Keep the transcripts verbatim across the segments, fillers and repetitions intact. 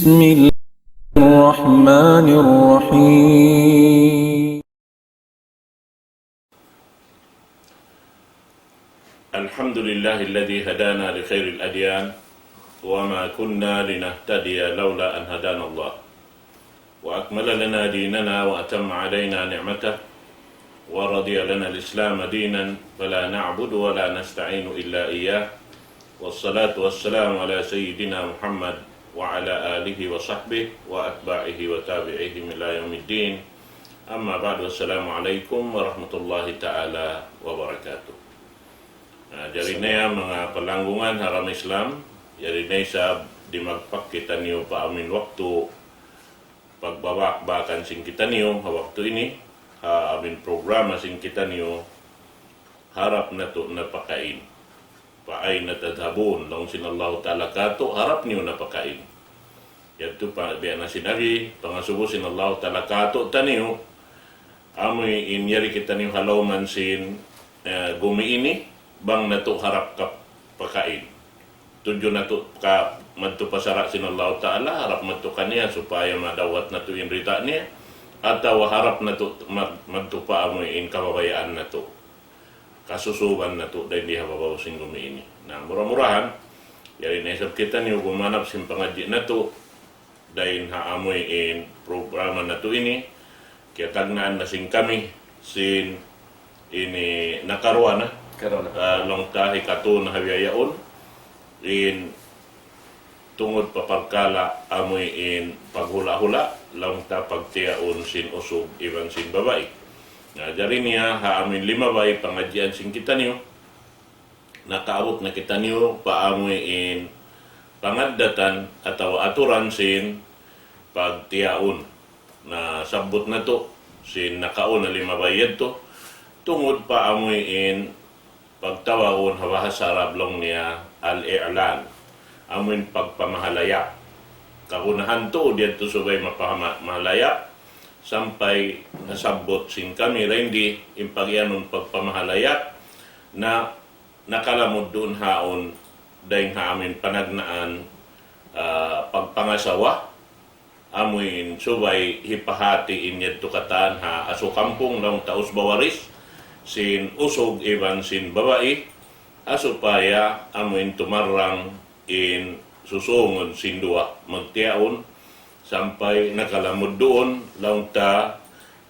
بسم الله الرحمن الرحيم. الحمد لله الذي هدانا لخير الأديان وما كنا لنهتدي لولا أن هدانا الله وأكمل لنا ديننا وأتم علينا نعمته ورضي لنا الإسلام دينا فلا نعبد ولا نستعين إلا إياه والصلاة والسلام على سيدنا محمد وعلى آله وصحبه وأتباعه وتابعيهم إلى يوم الدين. أما بعد، السلام عليكم ورحمة الله تعالى وبركاته. Na, jari na yan, manga palanggungan ha agama Islam, jari na isab di' magpakita niyu pa amin waktu pagbabak-bakan sin kitaniyu ha waktu ini, ha amin programa sin kitaniyu, harap natu' na pakain. فأين تذهبون, laung sin Allahu Ta'ala katu', harap niyu na pakain. Yadtu pa, biya' na sin agi, pangasubu sin Allahu Ta'ala katu' taniyu, amuin yari kitaniyu ha lawm sin, eh, gumi ini, bang natu' harap ka pakain. Tudju natu' ka madtu pa sara' sin Allahu Ta'ala, harap madtu kaniya supaya madawhat natu' in rida niya, atawa harap natu' mad-, madtu pa amuin kabayaan natu', kasusuban natu' dayn di ha babaw sin gumi ini. Na, mura-murahan, yari na isab kitaniyu gumanap sin pangadji' natu', dayn ha amuin programa natu' ini, kiyatagnaan na sin kami, sin ini nakaruwa na, Karuwa na. Ah, laung ta hikatu na ha bihaun, in tungud pa parkala' amuin paghula'-hula', laung ta pagtiyaun sin usug iban sin babai. Na, jari niya ha amuin limabay pangadjian sin kitaniyu, nakaabut na kitaniyu pa amuin pangaddatan atawa aturan sin pagtiyaun. Na, sabbut natu' sin nakauna limabay yadtu, tungud pa amuin pagtawagun ha bahasa Arab laung niya al-i'lan. Amuin pagpamahalaya'. Kagunahan tuud yadtu subay mapahama-, mahalaya', sampay nasabbut sin kami dayn di in pagiyanun pagpamahalaya', na nakalamud duun haun dayn ha amin panagnaan, ah, pagpangasawa, amuin subay hipahati in yadtu katan ha asu kampung laung ta usba waris, sin usug iban sin babai, ha supaya amuin tumarrang in susūngun sin duwa magtiyaun, sampay nakalamud duun laung ta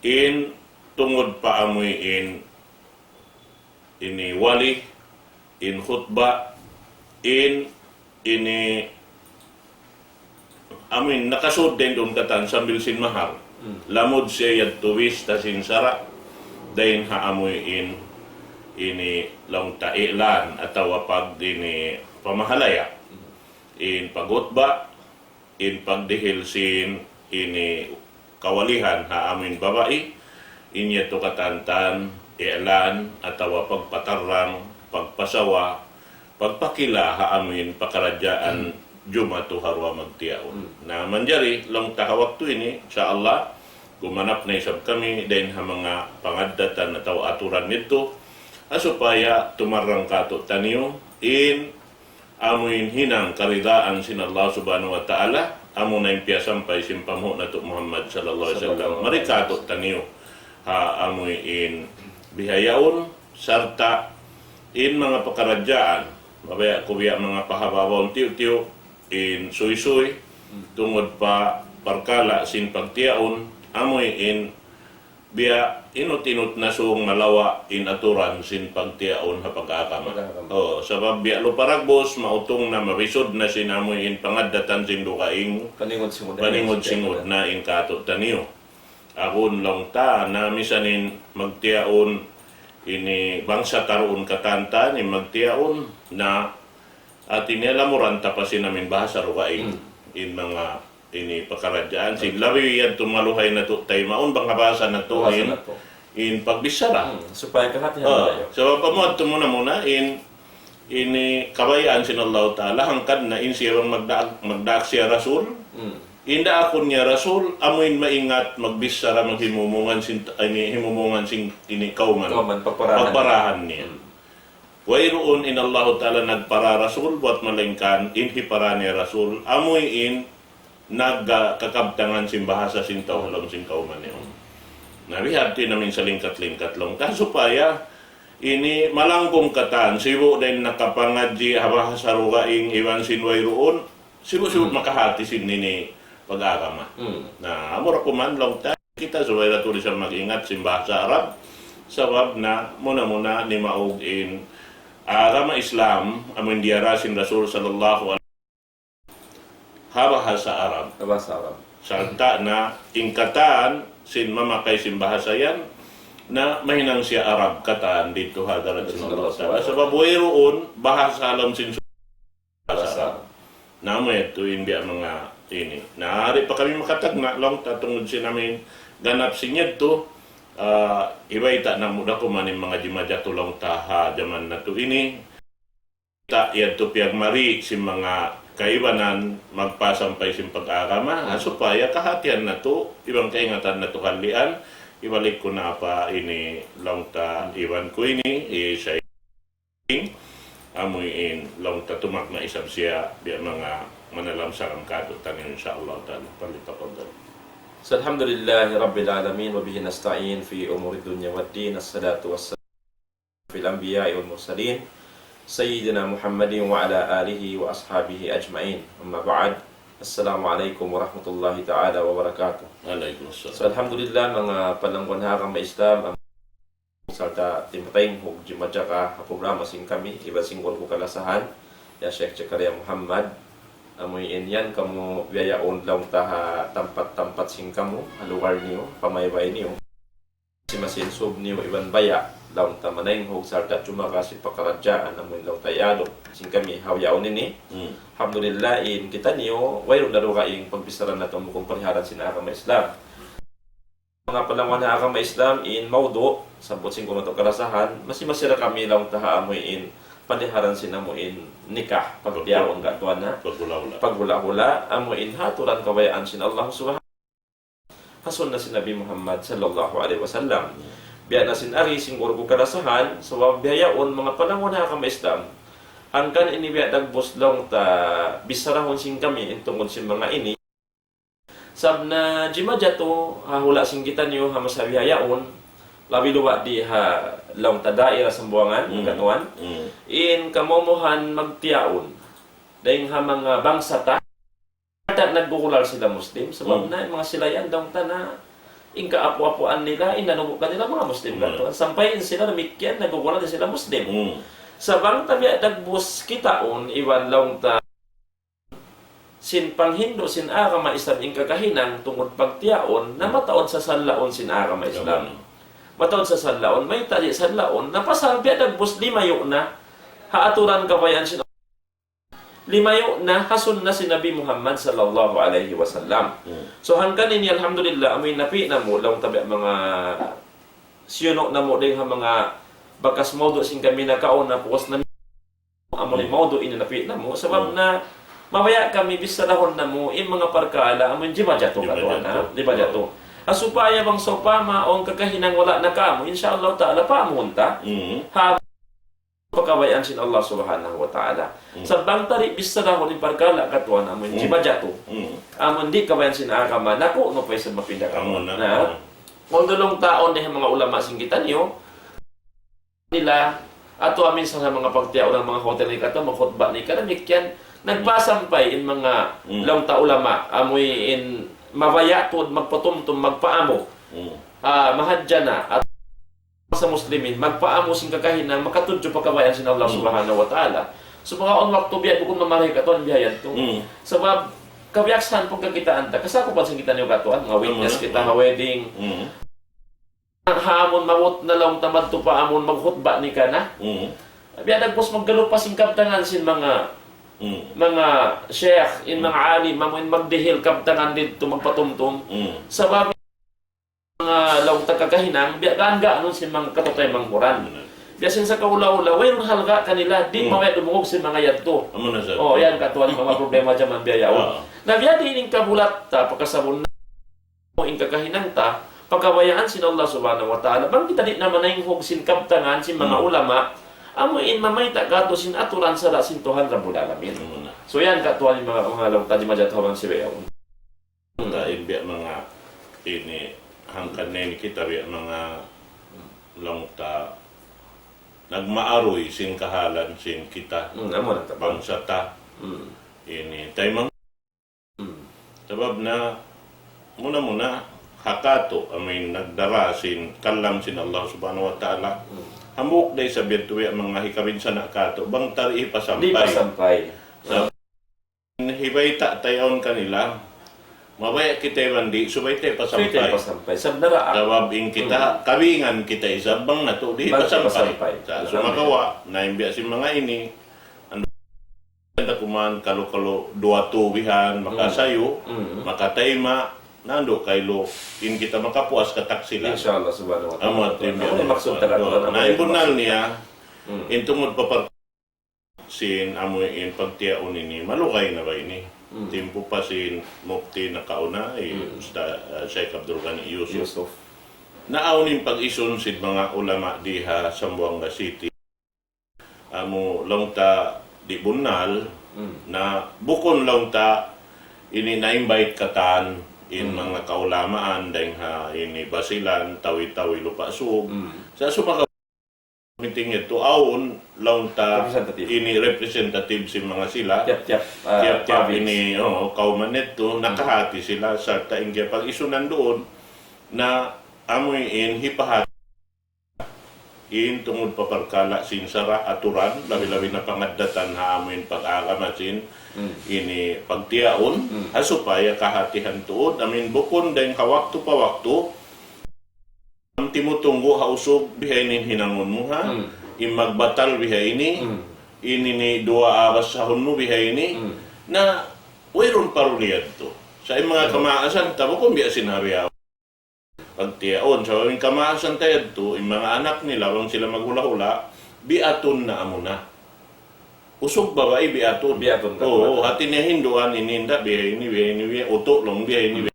in tungud pa amuin ini wali, in khutba, in ini amuin nakasud dayn duun katan sambil sin mahar. Hmm. Lamud siya yadtu bista sin sara', dayn ha amuin ini laung ta i'lan atawa pag ini pamahalaya'. Hmm. In paghutba, in pagdihil sin ini kawalihan ha amuin babai, in yadtu katan-katan, i'lan, atawa pagpatarrang, pagpasawa, pagpakila ha amuin pakaradjaan jumatu ha duwa magtiyaun. Hmm. Na, manjari, laung ta ha waktu ini, insya Allah, gumanap na isab kami, dayn ha manga pangaddatan atawa aturan yadtu, ha supaya tumarrang kātu'niyu, in amuin hinang karidaan sin Allah Subhanahu wa Ta'ala, amuna in piyasampay sin panghu' natu' Muhammad sallallahu alayhi wasallam. Sallallahu alayhi wasallam. Mari kātu'niyu ha amuin bihaun, sarta' in manga pakaradjaan, mabaya' ku biya' manga pahababaw tiyu'-tiyu', in suysuy, hmm, tungud pa parkala' sin pagtiyaun, amuin biya' inut-inut na sūng malawa' in aturan sin pagtiyaun ha pag-agama. Pag-agama. Oh, sabab biya' lupa dagbus, mautung na, mabisud na sin amuin pangaddatan sin dugaing, paningud-singud na, paningud-singud na in kātu'niyu. Agun laung ta, na misan in magtiyaun, ini bangsa ta duun katan-katan, in magtiyaun, na hāti niya lamuran ta pa sin amuin bahasa dugaing. Hmm. In manga ini pakaradjaan, sin labi yadtu maluhay natu' taymaun bang ha bahasa natu', bahasa in, natu', in pagbichara. Hmm, supaya kahātihan. Ah, nila yan. Sabab amu yadtu muna-muna in, ini kabayaan sin Allah Ta'ala, hangkan na in siya bang magdaak, magdaak siya rasul. Hmm. In daakun niya rasul, amuin maingat magbichara, maghimumungan sin, ini, himumungan sin, ini kawman. Kawman, pagparahan. Pagparahan niya. Hmm. Wayruun in Allahu Ta'ala nagpara rasul, buwat malaingkan in hipara niya rasul, amuin nagkakabtangan sin bahasa sin tau ha lawm sin kawman niyu. Na bihadtu in amin salingkat-lingkat laung ta supaya ini malangkung katan, sibu' da in nakapangadji' ha bahasa dugaing iban sin wayruun, sibu'-sibu' makahati sin ini pag-agama. Na amura kuman laung ta, kita subay da tuud isab mag-ingat sin bahasa Arab, sabab na muna-muna nimaug in agama Islam, amu in diyara sin Rasul sallallahu alaihi ha bahasa Arab. Ha bahasa Arab. Sarta' na in katan sin mamakay sin bahasa yan, na mahinang siya Arab katan didtu ha hadarat sin Allah Ta'ala. Sabab wayruun bahasa ha lawm sin bahasa Arab. Na amu yadtu in biya' manga ini. Na di' pa kami makatagna' laung ta tungud sin amin ganap sin yadtu, ah, hibayta' namu' da kuman in manga jimajatu laung ta ha jaman natu' ini. Ta yadtu piyagmari sin manga kaibanan magpasampay sin pag-agama, ha, supaya kahatihan natu', iban kaingatan natu' halian, hibalik ku na pa ini laung ta iban ku ini, hi Shaykh, amu in laung ta tumagna' isab siya, biya' manga manalam salam kātu'niyu, insya Allah ta'ala. فليتفضل. الحمد لله رب العالمين، وبه نستعين في أمور الدنيا والدين. الصلاة والسلام في الأنبياء والمرسلين سيدنا محمد وعلى آله وأصحابه أجمعين. أما بعد، السلام عليكم ورحمة الله تعالى وبركاته. Alaikum salam. So, alhamdulillah, manga panangguan ha agama Islam, am-, sarta' timataynghug jimajaka ha programa sin kami, iban sin guru ku kalasahan, ya Sheikh Zakaria Muhammad, amu in yan kamu biyaun laung ta ha tampat-tampat sin kamu, ha lugar niyu, pamaybay niyu. Masi-masi in sub niyu iban baya', laung ta manaynghug sarta' jumaka sin pakaradjaan amu in laung ta iyaduk sin kami ha yaun ini. Hmm. Alhamdulillah, in kitaniyu, wayruun da dugaing pagbichara natu' bukun paliharan sin agama Islam. Manga panangguan ha agama Islam, in mawdu', sabbut sin guru natu' kalasahan, masi-masi da kami laung ta ha amu in paliharan sin amu in nikah, pagtiyaun katuan na. Paghula-hula. Paghula-hula, amu in ha aturan kabayaan sin Allah Subhanahu ha sunnah sin Nabi Muhammad sallallahu alaihi wasallam. Biya' na sin ari sin guru ku kalasahan, sabab biya' yaun manga panangguan ha agama Islam. Hangkan ini biya' dagbus laung ta bicharahun sin kami in tungud sin manga ini. Sabab na jimajatu ha hula' sin kitaniyu ha masa biya' yaun, labi luba' di ha laung ta daira Sambuwangan, hmm, katuan. Hmm. In kamumuhan magtiyaun. Dayn ha manga bangsa ta, ta' naggugulal sila Muslim, sabab, hmm, na in manga sila yan, laung ta na, in kaapu-apuan nila, in nanubu' kanila manga Muslim, hmm, katuan. Sampay in sila damikkiyan, naggugulal sila Muslim. Hmm. Sa' bang ta biya' dagbus kitaun, iban laung ta, sin panghindu', sin agama Islam, in kakahinang, tungud pagtiyaun, na, hmm, mataud sa sallaun sin agama Islam. Mataud sa sallaun, mayta' di' sallaun, na pasal biya' dagbus limayu' na, ha aturan kabayaan sin limayu' na ha sunnah sin Nabi Muhammad sallallahu alaihi wasallam. Hmm. So, hangkan ini, alhamdulillah, amu in napi' namu', laung ta biya' manga siyunu' namu' dayn ha manga bakas mawdu' sin kami nakauna, puas na amu in, hmm, mawdu' ini napi' namu'. Sabab, hmm, na mabaya' kami bicharahun namu' in manga parkala' amu in jimajatu katuan, ha? Jimajatu. Jimajatu. Ha supaya bang sawpama awn kakahinang wala' na kamu, insya Allah ta'ala, paamuhun ta. Hmm. Ha pakabayaan sin Allah Subhanahu wa Ta'ala. Hmm. Sa' bang ta di' bicharahun in parkala' katuan amu in, hmm, jimajatu. Hmm. Amu in di' kabayaan sin agama, naku', unu pa isab mapinda katuan. Amu na. Na? Hmm. Although laung ta awn da in manga ulama sin kitaniyu, nila, atawa minsan ha manga pagtiyaun, manga hotel ini katuan, manga khutbah ini katuan, damikkiyan, nagpasampay in manga, hmm, laung ta ulama, amu in mabaya' tuud magpatumtum, magpaamu. Hmm. Ah, mahadjana, at- sa Muslimin, magpaamu sin kakahinang makatudju pa kabayaan sin Allah, hmm, Subhanahu wa Ta'ala. Sumagawa' awn waktu biya' bukun mamarahi katuan biya' yadtu. Hmm. Sabab, kabiyaksahan pagkakitaan ta, kasakupan sin kitaniyu katuan, manga witness, hmm, kita ha wedding. Hmm. Ha amun maabut na laung ta madtu pa amun magkhutbah ini katuan. Hmm. Biya' dagbus maggalupa sin kabtangan sin manga, hmm, manga sheikh, in, hmm, manga alim, amu in magdihil kabtangan didtu magpatumtum. Hmm. Sabab manga laung ta kakahinang, biya' gaan-gaanun sin manga kataymanghuran. Benar. Biya' sin sakaula-ula, wayruun halga' kanila, di', hmm, mabaya' dumungug sin manga yadtu. Amu na sa. Oh, yan katuan manga problema jaman biya' yaun. Ah. Na biya' diin in kabulat ta, pakasabun na in kakahinang ta, pakabayaan sin Allah Subhanahu wa Ta'ala. Bang kita di' na manaynghug sin kabtangan sin manga, hmm, ulama, amu in mamayta' katu' sin aturan sara' sin Tuhan Rabbul Alamin. Amu na. So yan katuan in manga, manga laung ta di' majatuhan si bayaun. Biya' manga ini, hangkan na ini kita biya' manga laung ta nagmaaruy sin kahalan sin kita, hmm, amu na ta, bangsa ta. Hmm. Ini, taymang. Hmm. Sabab na, muna-muna, ha katu', amuin nagdara sin kalam sin Allah Subhanahu wa Ta'ala. Hmm. Hambuuk da isab yadtu biya' manga hikabinsana' katu', bang ta di' hipasampay. Di' hipasampay. Sa' hibayta' ta yaun kanila, mabaya' kita iban di', subay ta hipasampay. Subay ta hipasampay. Sabab in kita, hmm, kabingan kita isab bang natu' di' hipasampay. Bang hipasampay. Sa' sumagawa', na in biya' sin manga ini, andu' ta kuman, kalu-kalu duwa tu bihan, hmm, makasayu, hmm, makatayma', nandu' kailu, in kita makapuas katak sila. Insya Allah subhanahu wa ta'ala. Amu in biya' amu in maksud ta. Na, in bunnal niya, hmm, in tungud pa par- sin amu in pagtiyaun ini, malugay na ba ini? Hmm. Timpu pa sin mufti nakauna, hi, hmm, Ustaz, uh, Sheikh Abdul Ghani Yusuf. Yusuf. Naawn in pag-isun sin manga ulama di ha Zamboanga City. Amu laung ta di' bunnal, hmm, na bukun laung ta ini na-invite katan in, hmm, manga kaulamaan dayn ha ini Basilan, Tawi-Tawi, Lupa' Sug. Hmm. Sa' sumagawa' meeting yadtu, awn laung ta representative, ini representative sin manga sila. Tiyap-tiyap, ah, tiyap-tiyap province. Ini, oh, kawman yadtu, hmm, nakahati sila, sarta' in kiyapag-isunan duun, na amu in hipahati in tungud pa parkala' sin sara' aturan, labi-labi na pangaddatan ha amu in pag-agama sin, hmm, ini pagtiyaun, hmm, ha supaya kahatihan tuud, amu in bukun dayn ha waktu pa waktu, Bang timutunggu' ha usug bihaini in hinangun mu, ha? Hmm. In magbatal bihaini, hmm, ini ini duwa abas sahun mu bihaini. Hmm. Na, wayruun paruli yadtu. Sa' in manga, hmm, kamaasan ta, bukun biya' sin hari yaun. Pagtiyaun, sa' in kamaasan ta yadtu, in manga anak nila, bang sila maghula'-hula', biatun na amuna. Usug babai biatun. Biatun ka. Oo, hati niya hinduan ini, inda', bihaini, bihaini, bihaini, utu' laung, bihaini, bihaini.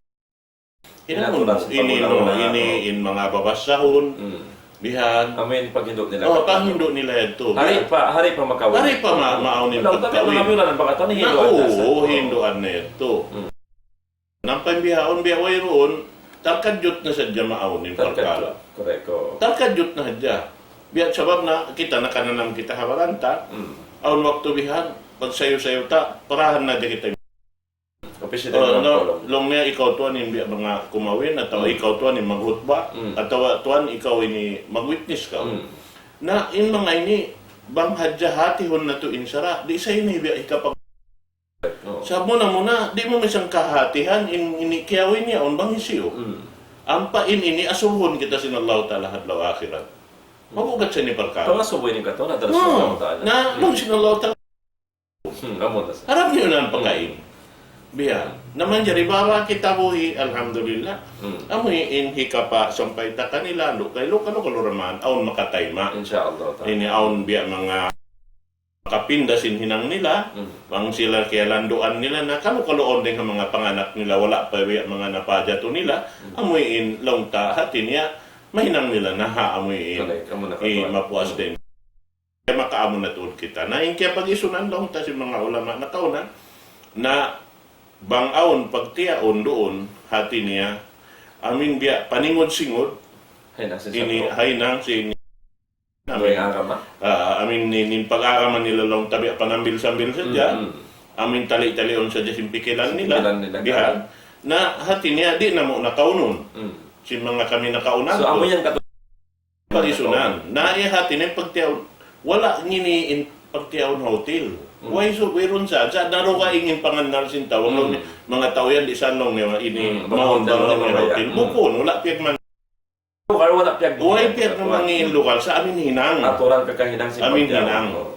Hinangun mu, ini, no, ini, in manga babasahun, hmm, bihan. Amu in paghindu' nila. Oh, paghindu' nila yadtu. Hari pa, hari pa makawin. Hari pa ma-, maawn in pagkawin. Wala', tapi manga bilan ang pagkataon, hinduan na sa. Oo, hinduan na yadtu. Hmm. Nampa in bihaun, biya' wayruun, tarkadjut na sadja maawn in parkala'. Tarkadjut, correct, oo. Tarkadjut na sadja. Biya' sabab na kita, nakananam kita ha baran ta. Hmm. Awn waktu bihan, pagsayu-sayu ta, parahan na hadja kita. Laung niya, ikaw tuwan in biya' manga kumawin, atawa ikaw tuwan in maghutba, atawa tuwan ikaw ini mag-witness kaw. Na in manga ini, bang hadja hatihun natu' in sara', di' sa ini biya' hikapag-, sa' muna-muna, di' mu misan kahatihan, in ini kiyawin niya, awn bang hisiyu. Ampa in ini asubuhun kita sin Allah Ta'ala ha adlaw akhirat. Mabugat sa ini parkala'. Pangasubu ini katu', na, laung sin Allah Ta'ala. Hmm, amu na sa. Harap niyu na in pakain. Biya'. Na manjari baba kita buhi', alhamdulillah. Hmm. Amu in hikapasampay ta kanila, lu-, kay lu-, kalu-kalu ra man, awn makatayma'. Insya Allah ta'ala. Ini awn biya' manga makapinda sin hinang nila, hmm, bang sila kiyalanduan nila na kalu-kalu awn dayn ha manga panganak nila, wala' pa biya' manga napajatu nila, hmm, amu in laung ta hati niya, mahinang nila na ha amu in, correct, amu na katuan, mapuas, hmm, dayn. Kaya makaamu na tuud kita. Na in kiyapag-isunan laung ta sin manga ulama nakauna, na bang awn pagtiyaun duun, hati niya, amu in biya' paningud-singud, haynang sin ini, satru, haynang sin, amu in, ah, amu in in, in pag-agama nila laung ta biya' panambil-sambil sadja, mm, mm, amu in tali-taliun sadja sin pikilan nila, pikilan nila, bihan. Na hati niya, di' namu' nakaunun. Mm. Sin manga kami nakauna. So, amu yan katu- Pag-isunan. Na, iya hati niya pagtiyaun. Wala' ngini in pagtiyaun ha hotel. Hmm. Way su-, wayruun sa, sa' darugaing in pangannal sin tau. Hmm. Laung niya, manga tau yan, di' sa laung niya, ini, hmm, mawn bang laung niya hotel. Hmm. Bukun, wala' piyagmang-, lugar, wala' piyag-, way piyagmangī' in lugar, sa' amu in hinang. Aturan kakahinang sin pagtiyaun. Amu in hinang. Oh.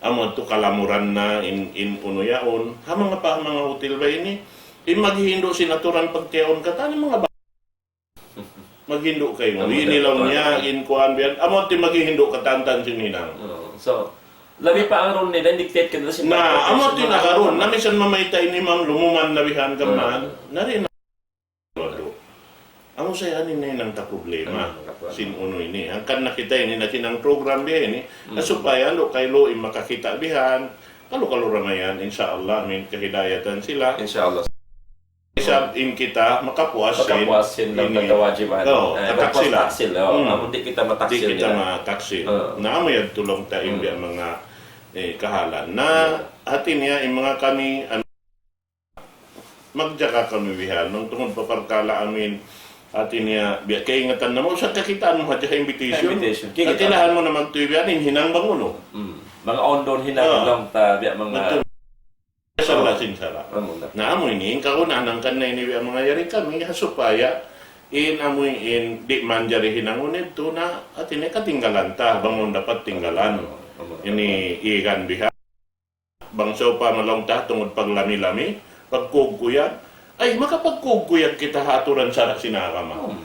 Amu yadtu kalamuran na in, in unu yaun. Ha manga pa, manga hotel ba ini? In maghihindu' sin aturan pagtiyaun katan, manga ba- Maghindu' kaw. Amu ini laung niya, in kuwan biyan. Amu ti maghindu' katantan sin hinang. Oo. So, labi pa agarun nila, dictate kanila sin, na, amu ti agarun. Na misan mamayta' in imam lumuman na bihan kaman. Hmm. Nari na. Amu sa yan in hinang ta problema. Amu, katuan. Sin unu ini. Hangkan na kita ini, naghinang program biya' ini. Hmm. Na supaya lu kay lu in makakita' bihan. Kalu-kalu ra mayan, insya Allah, amu in kahidayatan sila. Insya Allah. Isab in kita makapuas sin, makapuas sin laung ta ini, kawajiban. Oo, eh, taksil. Makapuas taksil, oo. Hmm. Amun di' kita mataksil nila. Di' kita mataksil. Oo. Na amu yan laung ta in biya' manga, eh, kahalan. Na, hati niya, in manga kami, an-, magjaga kami bihan. Bang tungud pa parkala' amin, hati niya, biya' kaingatan namu', sa' kakitaan mu hadja ha invitation. Invitation. Katilahan mu na magtuy bihan, in hinang bang unu. Hmm. Manga awn duun hinang laung ta, biya' manga Sala sin sara'. Amu na. Na amu ini, in kagunahan hangkan na ini biya' manjari kami, ha supaya in amu in di' manjari hinangun yadtu na, hati niya katinggalan ta, bang unu dapat tinggalan. Amu na. Ini igan biha. Bang sawpama laung ta tungud paglami-lami, pagkugkuyag. Ay, makapagkugkuyag kita ha aturan sara' sin agama. Hmm.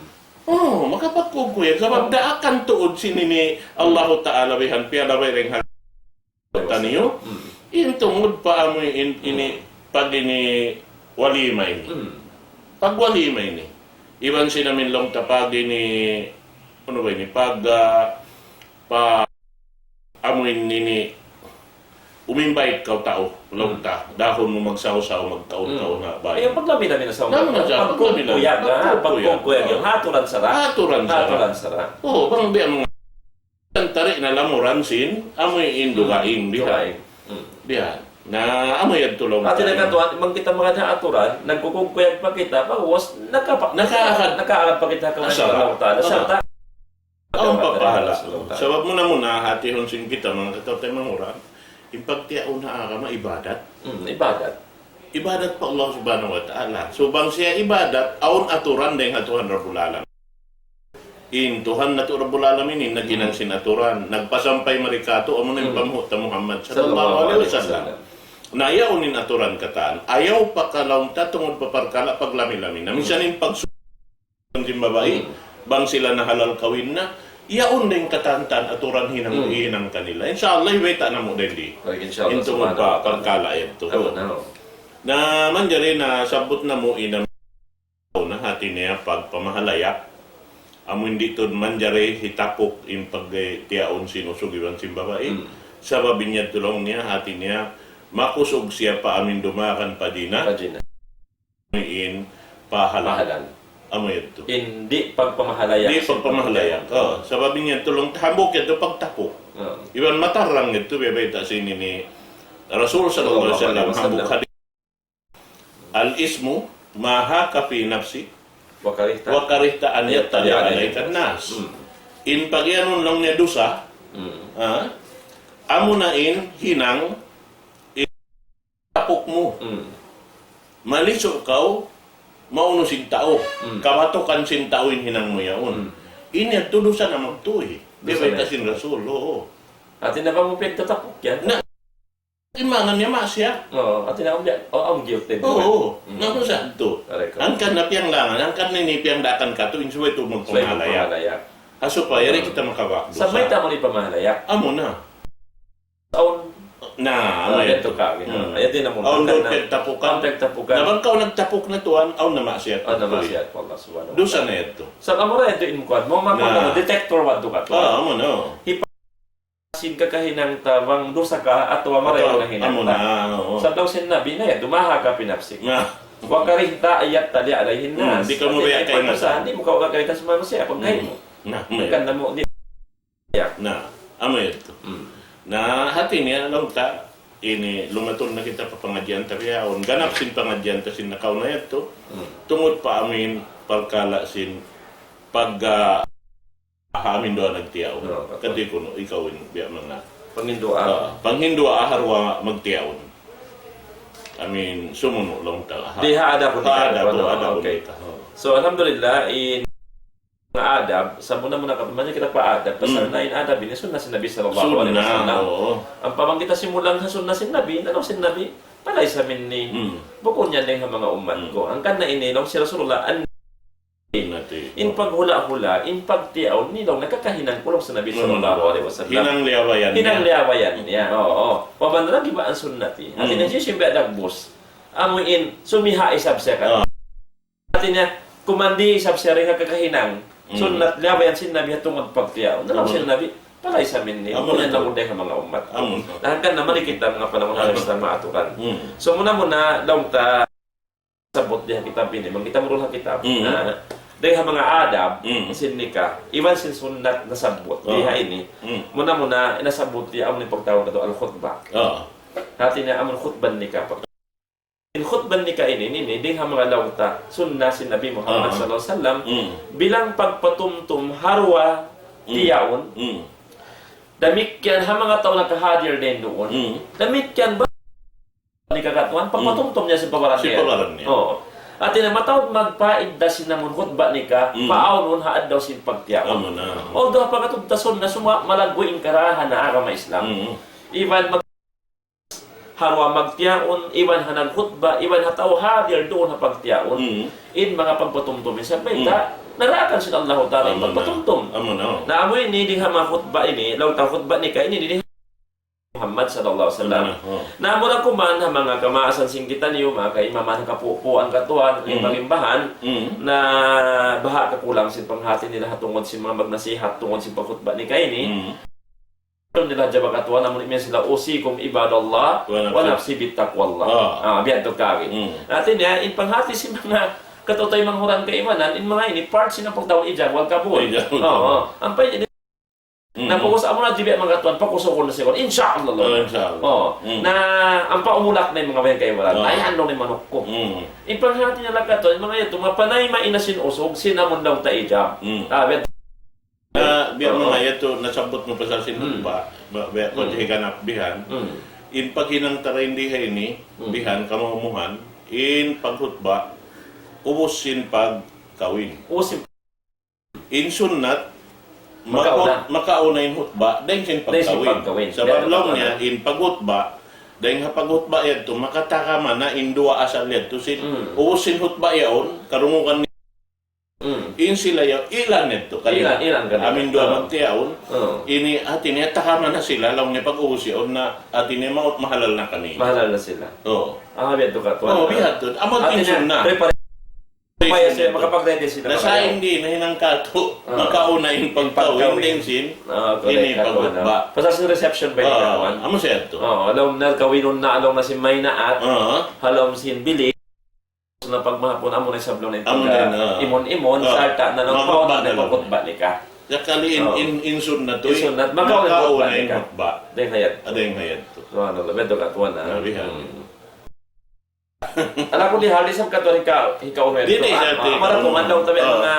Oh, makapagkugkuyag. Sabab daakan tuud sin ini Allahu Ta'ala bihan piyalabay dayn ha taniyu. Hmm. In tungud pa amu in, ini, pag ini walima ini. Hmm. Pag walima ini. Iban sin amin laung ta pag ini, unu ba ini? Pag, ah, pa, amu in ini, umimbait kaw tau, laung ta. Dahun mu magsawsaw, magkaun-kaun ha bay. Ayaw paglami-lami na sa. Pagkugkuyag, ha? Pagkugkuyag. Pagkugkuyag. Ha aturan sara'. Ha aturan sara'. Ha aturan sara'. Oo, bang biya' manga Tari na lamuran sin, amu in dugaing, bihan. Dugaing. Hmm. Bihan. Na, amu yadtu laung ta. Hati niya katuan, bang kita manga aturan, nagkukugkuyag pa kita, pag'ubus, nakapa-, nakaagad, nakaagad pa kita ha Allahu Ta'ala. Sarta'. Awn pa pahala. Sabab muna-muna, hati hun sin kita, manga kataw-taymanghuran, in pagtiyaun ha agama ibadat. Hmm, ibadat. Ibadat pa Allah Subhanahu wa Ta'ala. So, bang siya ibadat, awn aturan dayn ha Tuhan Rabbul Alamin. In Tuhan natu' Rabbul Alamin, in naghinang sin aturan, nagpasampay mari katu', amu na in panghu' ta Muhammad sallallahu alayhi wasallam. Na yaun in aturan katan, ayaw pa kalaung ta tungud pa parkala' paglami-lami. Na minsan in pag- sin babai, bang sila nahalal kawin na, yaun da in katan-katan aturan hinang, hinang kanila. Insya Allah, hibayta' namu' dayn di. Baik, insya Allah, in tungud pa, subhanahu wa ta'ala, parkala' yadtu. Amu na. Na manjari na sabut namu' in, na hati niya pagpamahalayak. Amu in di' tuud manjari hitapuk in pagtiyaun sin usug iban sin babai. Hmm. Sabab in yadtu laung niya, hati niya, makusug siya pa amin dumagan pa jina. Pa jina. In pahalal. Pahalal. Amu yadtu. In di' pagpamahalayak. Di' pagpamahalayak. Oh, sabab in yadtu laung ta hambuuk yadtu pagtapuk. Oh. Iban matarang yadtu, biya' bayta' sin ini Rasul sallallahu alayhi wasallam, hambuuk hadith. الإثم ما هاك في نفسك وكرهت أن يطلع عليك الناس. Hmm. In pagiyanun laung niya dusa, ah, amu na in hinang tapuk mu. Hmm. Malisu' kaw, maunu sin tau. Hmm. Kabatukan sin tau in hinang mu yaun. Hmm. Ini yadtu dusa na magtuy. Dusa na. Bayta' sin Rasul, oo. Hati niya bang mu piyagtatapuk yan? Na, imanan niya maksiyat. Oo, hati niya, um, ya, oh, um, guilty. Oo, oo. Hmm. Na, kung saan to? Correct. Hangkan na piyanglangan, hangkan na ini piyangdaakan katu', in subay tuud magpamahalayak. Subay magpamahalayak. Ha, supaya di' kita makabak dusa. Sa' mayta' mu ini pamahalayak? Amu na. Awn. Na, amu yadtu. Yadtu ka, gitu. Hmm. Ayat din namu'. Awn duun piyagtapukan. Awn piyagtapukan. Na bang kaw nagtapuk na tuwan, awn na maksiyat. Awn na maksiyat pa Allah Subhanahu wa Ta'ala. Dusa na yadtu. Sa' amu ra yadtu in kuwan. Mu, ma-, na, detector wadtu ka tuwan. Ah, amu na. Hipa-, sin kakahinang ta bang dusa ka atawa marayaw na hinang ta. Amu na, oo. Sa' laung sin Nabi na yadtu, ما هاك في نفسك. Na. وكرهت أن يطلع عليك الناس. Hmm, di' kaw mabaya' kaingatan. Di' mu kaw kaingatan sin manusiya', pagkahi mu. Hmm. Na, amu yadtu. Kan namu' di'. Ya. Na, amu yadtu. Hmm. Na, hati niya, laung ta, ini, lumatun na kita pa pangadjian ta bihaun. Ganap sin pangadjian ta sin nakauna yadtu. Hmm. Tungud pa amin, parkala' sin, pag, ah, amin duwa nagtiyaun. No, kati kunu', ikaw in, biya' manga. Panghinduwaa. Ah, panghinduwaa ha duwa magtiyaun. Amin, sumunu' laung ta. Ha. Di' ha adab. Ha adab, ha adab. Okay. Oh. So, alhamdulillah, in adab, sa' muna-muna katu', mari kita pa adab. Pasal na in adab ini sunnah sin Nabi sallallahu alayhi wasallam. Sunnah, oo. Ampa bang kita simulang ha sunnah sin Nabi, na laung sin Nabi, فليس مني. Hmm. Bukun yan dayn ha manga ummat ku. Hmm. Hangkan na ini, laung sin Rasulullah, an-, in paghula'-hula', in pagtiyaun, ini laung nakakahinang ku laung sin Nabi sallallahu alayhi wasallam. Hinang liyabayan niya. Hinang liyabayan niya, oo. ومن رغب عن سنتي. Hati niya, hmm, siyu in biya' dagbus. Amu in, sumiha isab siya kan. Ah. Hati niya, kumandi isab siya dayn ha kakahinang. Hmm. Sunnat, liyabayan sin Nabi ha tungud pagtiyaun. Na laung sin Nabi, فليس مني. Amu na. Bukun yan laung dayn ha manga ummat ku. Amu na. Na hangkan na mari kita manga panagnaan ha Islam maaturan. Hmm. So, muna-muna, laung ta, nasabbut di ha kitab ini, bang kita murul ha kitab. Mm. Na, dayn ha manga adab, Mm. sin nikah, iban sin sunnat nasabbut di ha ini. Mm. Muna-muna, nasabbut di amun pagtawagun katu' al-khutbah. Ah. Hati niya amun khutbah nikah. In khutbah nikah ini, ini, ini, dayn ha manga laung ta, sunnah sin Nabi Muhammad Ah. sallallahu alayhi wasallam, Mm. bilang pagpatumtum ha duwa Mm. tiyaun. Mm. Damikkiyan ha manga tau nakahadir dayn duun. Mm. Damikkiyan ba nikah katuan, Mm. pagpatumtum niya sin pa baran Sin niya. pa baran niya. Oo. Hati niya mataud magpaidda sin amun khutbah nikah, Mm. paawnun ha adlaw sin pagtiyaun. Amu na. Although pagkatubtasun na suma malaggu' in karaha ha agama Islam. Mm. Iban mag-, ha duwa magtiyaun, iban ha nagkhutbah, iban ha tau hadir duun ha pagtiyaun. Mm. In manga pagpatumtum, isab Mm. mayta', naraakan sin Allahu Ta'ala in Amu na. pagpatumtum. Amu na. Na amu ini dayn ha manga khutbah ini, laung ta khutbah nikah ini, ini Muhammad sallallahu alayhi wasallam. Amu na, oh. Na mura kuman ha manga kamaasan sin kitaniyu, manga kaimaman kapupuan katuan, Mm. limbalimbahan, Mm. na baha' kakulang sin panghati nila ha tungud sin manga magnasihat, tungud sin pagkhutbah nikah ini. Mm. Nila jaba katuan, amun imiyan sila, أوصيكم عباد الله ونفسي بتقوى الله. Ah. Ah, biya' tu kari. Mm. Hati niya, in panghati sin manga kataw-taymanghuran kaimanan, in manga ini, part sin pagtawagun ijab wal kabul. Ijab wal Oo, kabul. oo. Ampa ini, Mm. na pag'ubus amun na jibi manga tuan, pag'ubus aku na siya, insha Allah. Oh, insha Allah. Oo. Mm. Na, ampa umulak na in manga bayan kaibanan. Ah. Ay, ano na in manuk ku? Mm. In panghati nila katuan, in manga yadtu, mapanayma in sin usug, sin amun laung ta ijab. Mm. Ah, biya' Na, biya' Oo. manga yadtu, nasabbut mu pasal sin Hmm. khutbah, ba-, biya' Hmm. paghiganap bihan. Hmm. In paghinang ta dayn di ha ini, Hmm. bihan, kamumuhan, in pagkhutbah, ubus sin pagkawin. Ubus sin In sunnat, Makauna. maku-, makauna in khutbah, dayn sin Dayn sin pagkawin. pagkawin. Sabab Dayn sin laung niya, pagkawin. in pagkhutbah, dayn ha pagkhutbah yadtu, makatarama na in duwa asal yadtu sin, Hmm. ubus sin khutbah yaun, karungugan Mm. In sila yaun, ilan yadtu, kanila. Ilan, ilan kanila. Amu in duwa Ah. magtiyaun. Ah. Ini hati niya, tahaman na sila, laung niya pag'ubus yaun na, hati niya, maut mahalal na kami. Mahalal na sila. Oo. Ah, biya' tu katuan. Oo, biya' tu. Amu in sunnah. Hati niya, prepare-, prepare sila, makapag-ready sila. Na sa' in di', nahinang katu', Ah. makauna in pagkawin, pagkawin. Dayn sin, Ah, correct, ini katuan, pagkhutbah. ah. Pasal sin reception ba ini, Ah, katuan? Amu siya tu. Oo, laung na kawinun na, laung na sin maynaat, Ah. ha lawm sin bilik. Na pagmahapun, amu na isab laung na in Amu na pagka-, in, ah. imun-imun, Ah, sarta' na laung makhutbah na laung. Pagkhutbah nikah. Sakali in, Oo. in, in sunnat tu, In sunnat, makauna in makauna khutbah in nikah. khutbah. Dayn ha yadtu. Ah, dayn ha yadtu. Subhanallah, biya' tu katuan, ah. Grabe, ha. Hmm. Ala kulli hal, di' isab katuan hika-, hikauna yadtu. Di' na isab Ah, hikauna. Maratungan laung tabi Ah. manga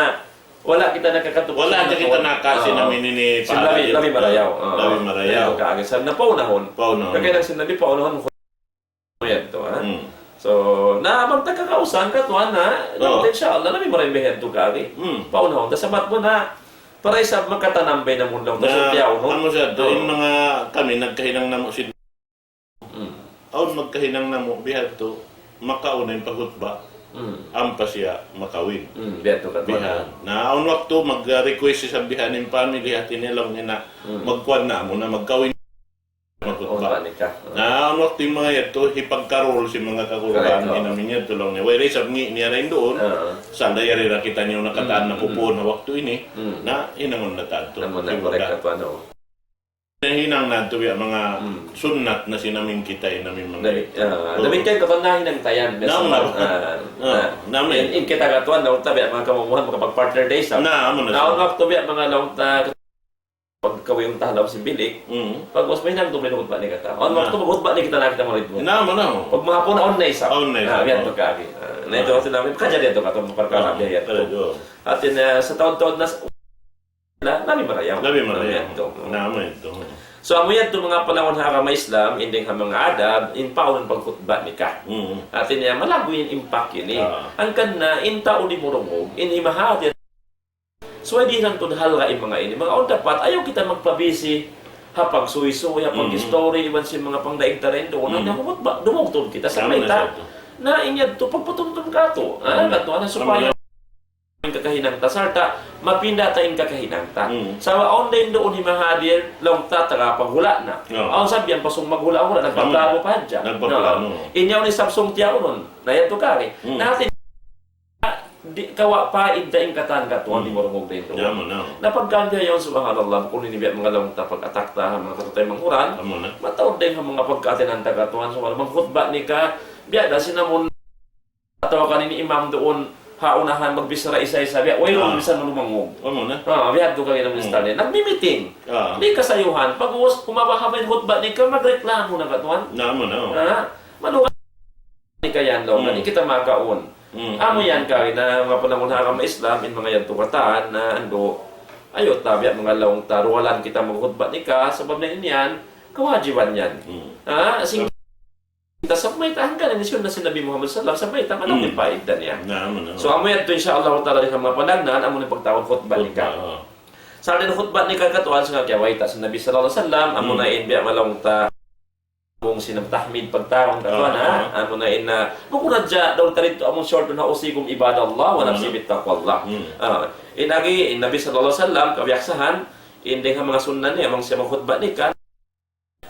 wala' kita nakakatup Wala' sa kita nakasi Ah. namin ini Sin labi, pahalagid. labi marayaw. Ah. Labi marayaw. Biya' tu kaagi. Sa' na paunahun. Paunahun. Kaya nang sin labi paunahun, Amu yadtu, ha? Hmm. So, na bang ta kakausahan katuan, ha? Oo. Insha Allah, labi marayaw biya' yadtu kari. Hmm. Paunahun ta, sabab muna, para isab makatanam bay na muna, Na, tasun tiyaunun. amu sa to, Oo. in manga kami, nagkahinang namu' sin, Hmm. awn magkahinang namu', biya' yadtu, makauna in pakhutbah, Hmm. ampa siya makawin. Hmm, biya' yadtu katuan. Biya'. Na, awn waktu, mag-request isab biya' ha in family, hati niya laung niya na, Hmm. magkuan na, amu na magkawin. Makhutbah. Khutbah nikah. Na, awn waktu in manga yadtu, hipagkarul sin manga kakurubahan, Correct, oo. in amu in yadtu laung niya. Way da isab ngi' niya dayn duun. Oo. Sa' dayn yari da kitaniyu nakataan Mm, na mm. pupuun ha waktu ini. Mm. Na, hinangun na ta yadtu. Amu na, Simba correct da. katuan, oo. Hinang na yadtu biya' manga Mm. sunnat na sin amu in kita, in amu in manga Dami-, yadtu. ah, Oo. damikkiyan katuan na hinang ta yan. Biya' Naam, sa naam. mga, ah, Oo, ah, naam, in, eh. in kita katuan, na unta biya' manga kamumuhan, makapag-partner da isab. Na, amu na Na, siya. awn waktu biya' manga laung ta, pagkawin ta ha lawm sin bilik, Mm. pag'ubus mahinang duun in khutbah nikah ta. Awn Na. waktu maghutbah nikah ta na kita marid mu. Na, amu na. Pagmahapun, awn na isab. Awn na isab, Ah, biya' oo. tu kari. Ah, na, yadtu Na. hati namin, kajari yadtu katu', parkara Ah, biya' yadtu. talaga. Hati niya, sa' taud-taud na s-, na, labi marayaw. Labi marayaw. Amu yadtu. Na, amu yadtu. So, amu yadtu manga palawan ha agama Islam, in dayn ha manga adab, in paunahun pagkhutbah nikah. Mm. Hati niya, malaggu' in impact ini. Ah. Hangkan na, in tau di' murungug, in himahati Subay di' hinang tuud halga' in manga ini. Manga awn dapat, ayaw kita magpabisi ha pagsuysuy, ha Mm. pag-story, iban sin manga pangdaig ta dayn duun. Mm. Hangkan humutba, dumungug tuud kita. Sa' Tama na mayta', sa' ito. na in yadtu, pagpatumtum katu'. Ah, Mm. katu', ana, supaya Tama na. in kakahinang ta, sarta' mapinda ta in kakahinang ta. Mm. Sa' awn dayn duun himahadir, laung ta taga paghula' na. Oo. Awn sab yan pasung maghula', hula', nagpaplano pa hadja. Nagpaplano. No. In yaun isab sung tiyaunun. Na yadtu kari. Mm. Na hati di' kawa' pa idda in katan katuan Hmm. di' murungug dayn duun. Naam, naam. Na pagka biya' yaun, subhanallah, bukun ini biya' manga laung ta pag-attack ta, manga kataw-taymanghuran, Amu na. mataud dayn ha manga pagkaatinan ta katuan, subhanallah, magkhutba nikah, biya' da sin amun, Atawa kan in imam duun ha unahan magbichara isa-isa, biya' wayruun Ah. bisan manumangug. Amu na. Ah, biya' hādtu kami na Hmm. misalnya. Nagmi-meeting. Ah. Di' kasayuhan. Pag'ubus, humaba-haba in khutba nikah, magreklamo na katuan. Na, amu na, oh. Ah, manuga' nikah yan daw, Hmm. di' kita makaun. Hmm. Amu yan kami na manga panagnaan ha agama Islam, in manga yadtu katan, na andu', ayaw ta, biya' manga laung ta, duwalan kita magkhutba nikah, sabab na in yan, kawajiban yan. Hmm. Ah, sing- Kita sa' mayta' hangkan in sunnat sin Nabi Muhammad sallallahu alayhi wasallam, sa' mayta' manaw Hmm. in paida niya. Na, amu na. So, amu yadtu, insya Allah ta'ala, di' ha manga panagnaan, amu na in pagtawagun khutba Khutba, nikah. Oh. Sa' in khutba nikah katuan, sa' kiyabayta' sin Nabi sallallahu alayhi wasallam, amu Hmm. na in biya' manga laung ta, amu sin tahmid pagtawagun katuan, Ah, ha? ah. Amu na in, ah, bukun hadja, daw tarid tu, amu short na, أوصيكم عباد الله ونفسي Hmm. بتقوى الله. Hmm. Ah, in agi, in Nabi sallallahu alayhi wasallam, kabiyaksahan, in dayn ha manga sunnat niya, amu siya magkhutba nikah,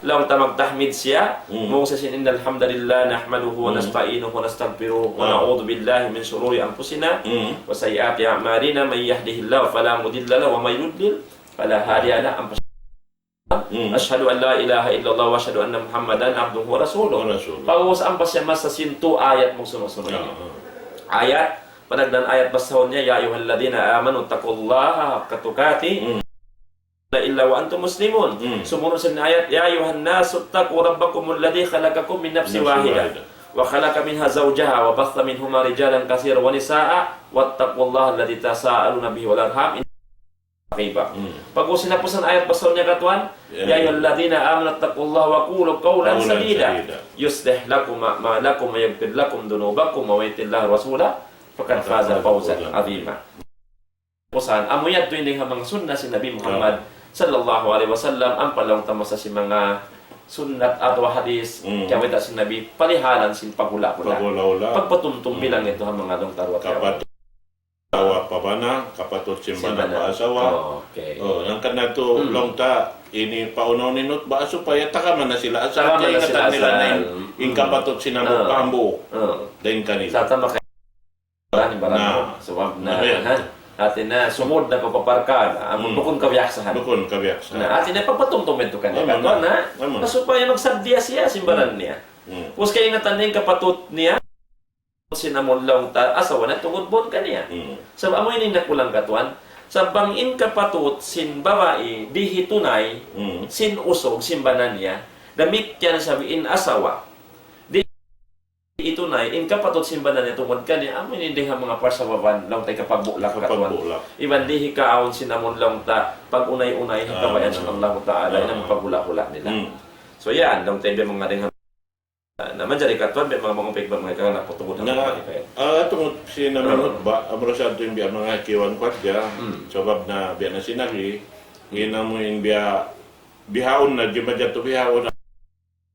laung ta magtahmid siya, Hmm. mung sa sin, إن الحمد لله نحمده Hmm. ونستعينه ونستغفره Ah. ونعوذ بالله من شرور أنفسنا Hmm. وسيئات أعمالنا من يهده الله فلا مضل له ومن يضلل فلا هادي له. Ampa Hmm. أشهد أن لا إله إلا الله وأشهد أن محمدا عبده ورسوله. ورسوله. Pag'ubus ampa siya masa sin tu ayat mung sunu-sunu ini. Ah, ah. Ayat, panagnaan ayat basahun niya, يا أيها الذين آمنوا اتقوا الله حق تقاته Hmm. إلا وأنتم مسلمون. Hmm. Sumunu' sin ayat, يا أيها الناس اتقوا ربكم الذي خلقكم من نفس نفس واحدة واحدة. وخلق منها زوجها وبث منهما رجالا كثيرا ونساء واتقوا الله الذي تساءلون به والأرحام إن كان عليكم رقيبا. Hmm. Pag'ubus hinapusan ayat basahun niya katuan, يا يا أيها الذين آمنوا اتقوا الله وقولوا قولا قولا سديدا. سديدا. يصلح لكم أعمالكم ويغفر لكم ذنوبكم ومن يطع الله ورسوله فقد فقد فاز فاز فوزا فوزا عظيما. Pusan, amu yadtu in dayn ha manga sunnat sin Nabi Muhammad Ah. sallallahu alayhi wasallam, ampa laung ta masa sin manga sunnat atawa hadis, Mm. kiyabayta' sin Nabi, palihalan sin paghula'-hula'. Paghula'-hula'. Pagpatumtum Mm. bilang yadtu ha manga laung ta duwa Kapat-, asawa pa bana, kapatut sin Sin bana bana. pa asawa. Oh, okay. Oh, hangkan na tu Mm. laung ta, ini paunahun in khutba supaya tagaman na sila asal, Tagaman na kaingatan sila nila na in, asal. in Mm. kapatut sin hambuuk Ah. pa hambuuk. Ah. Dayn kanila. Sa' tama ka- Bani barang Na. Sabab na, Na, iya. ha? Hati na, sumud na pa parkala', amun Hmm. bukun kabiyaksahan. Bukun kabiyaksahan. Na, hati na, pagpatumtum yadtu kaniya. Amun Katu' na. na, Amun. na supaya magsadiya siya sin baran Hmm. niya. Hmm. Pus kaingatan niya in kapatut niya, sin amun laung ta, asawa niya tungud buun kaniya. Hmm. Sabab amu ini in nakulang katuan. Sabab bang in kapatut sin babai, di' hitunay, Hmm. sin usug, sin bana niya, damikkiyan isab in asawa. Di' hitunay, in kapatut sin bana niya tungud kaniya, amu ini in dayn ha manga parsababan, laung ta hikapagbulak katuan. Hikapagbulak. Iban di' hikaawn sin amun laung ta, pag-unay-unay, Ah, hikabayaan sin ah. Allahu Ta'ala, Ah, in amun ah. paghula'-hula' nila. Hmm. So, yan, laung ta biya' manga dayn ha, na manjari katuan, biya' manga manga pagba-, manga kahanap tungud ha Na, manga kahanap. ah, tungud sin amun Ah. khutba, amura sa atin biya' manga kiwan kwadja, Hmm. sabab na biya' na sin agi, Hmm. in amu in biya', bihaun na, jimajatu bihaun na,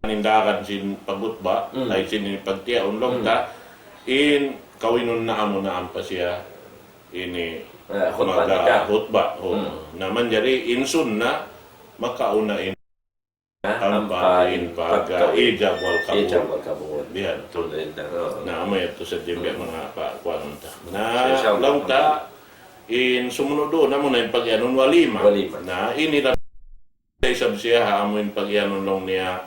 nindagan sin pagkhutba, Hmm. ay sin pagtiyaun laung Hmm. ta, in kawinun na amu na ampa siya, ini Ah, khutba maga nikah. khutba, oh. Hmm. Na manjari in sunna, makauna in Ah, ampa ampa in in pagka pagkawin. ijab wal qabul. Ijab wal qabul. Biya' tu. Alhamdulillah, oh. Na, amu yadtu sa jimbi Hmm. manga pa, kuwan ta. Na, Insya Allah. laung ta, in sumunud duun, amu na in pag-iyanun walima. Walima. Na, ini ra isab siya ha amu in pag-iyanun laung niya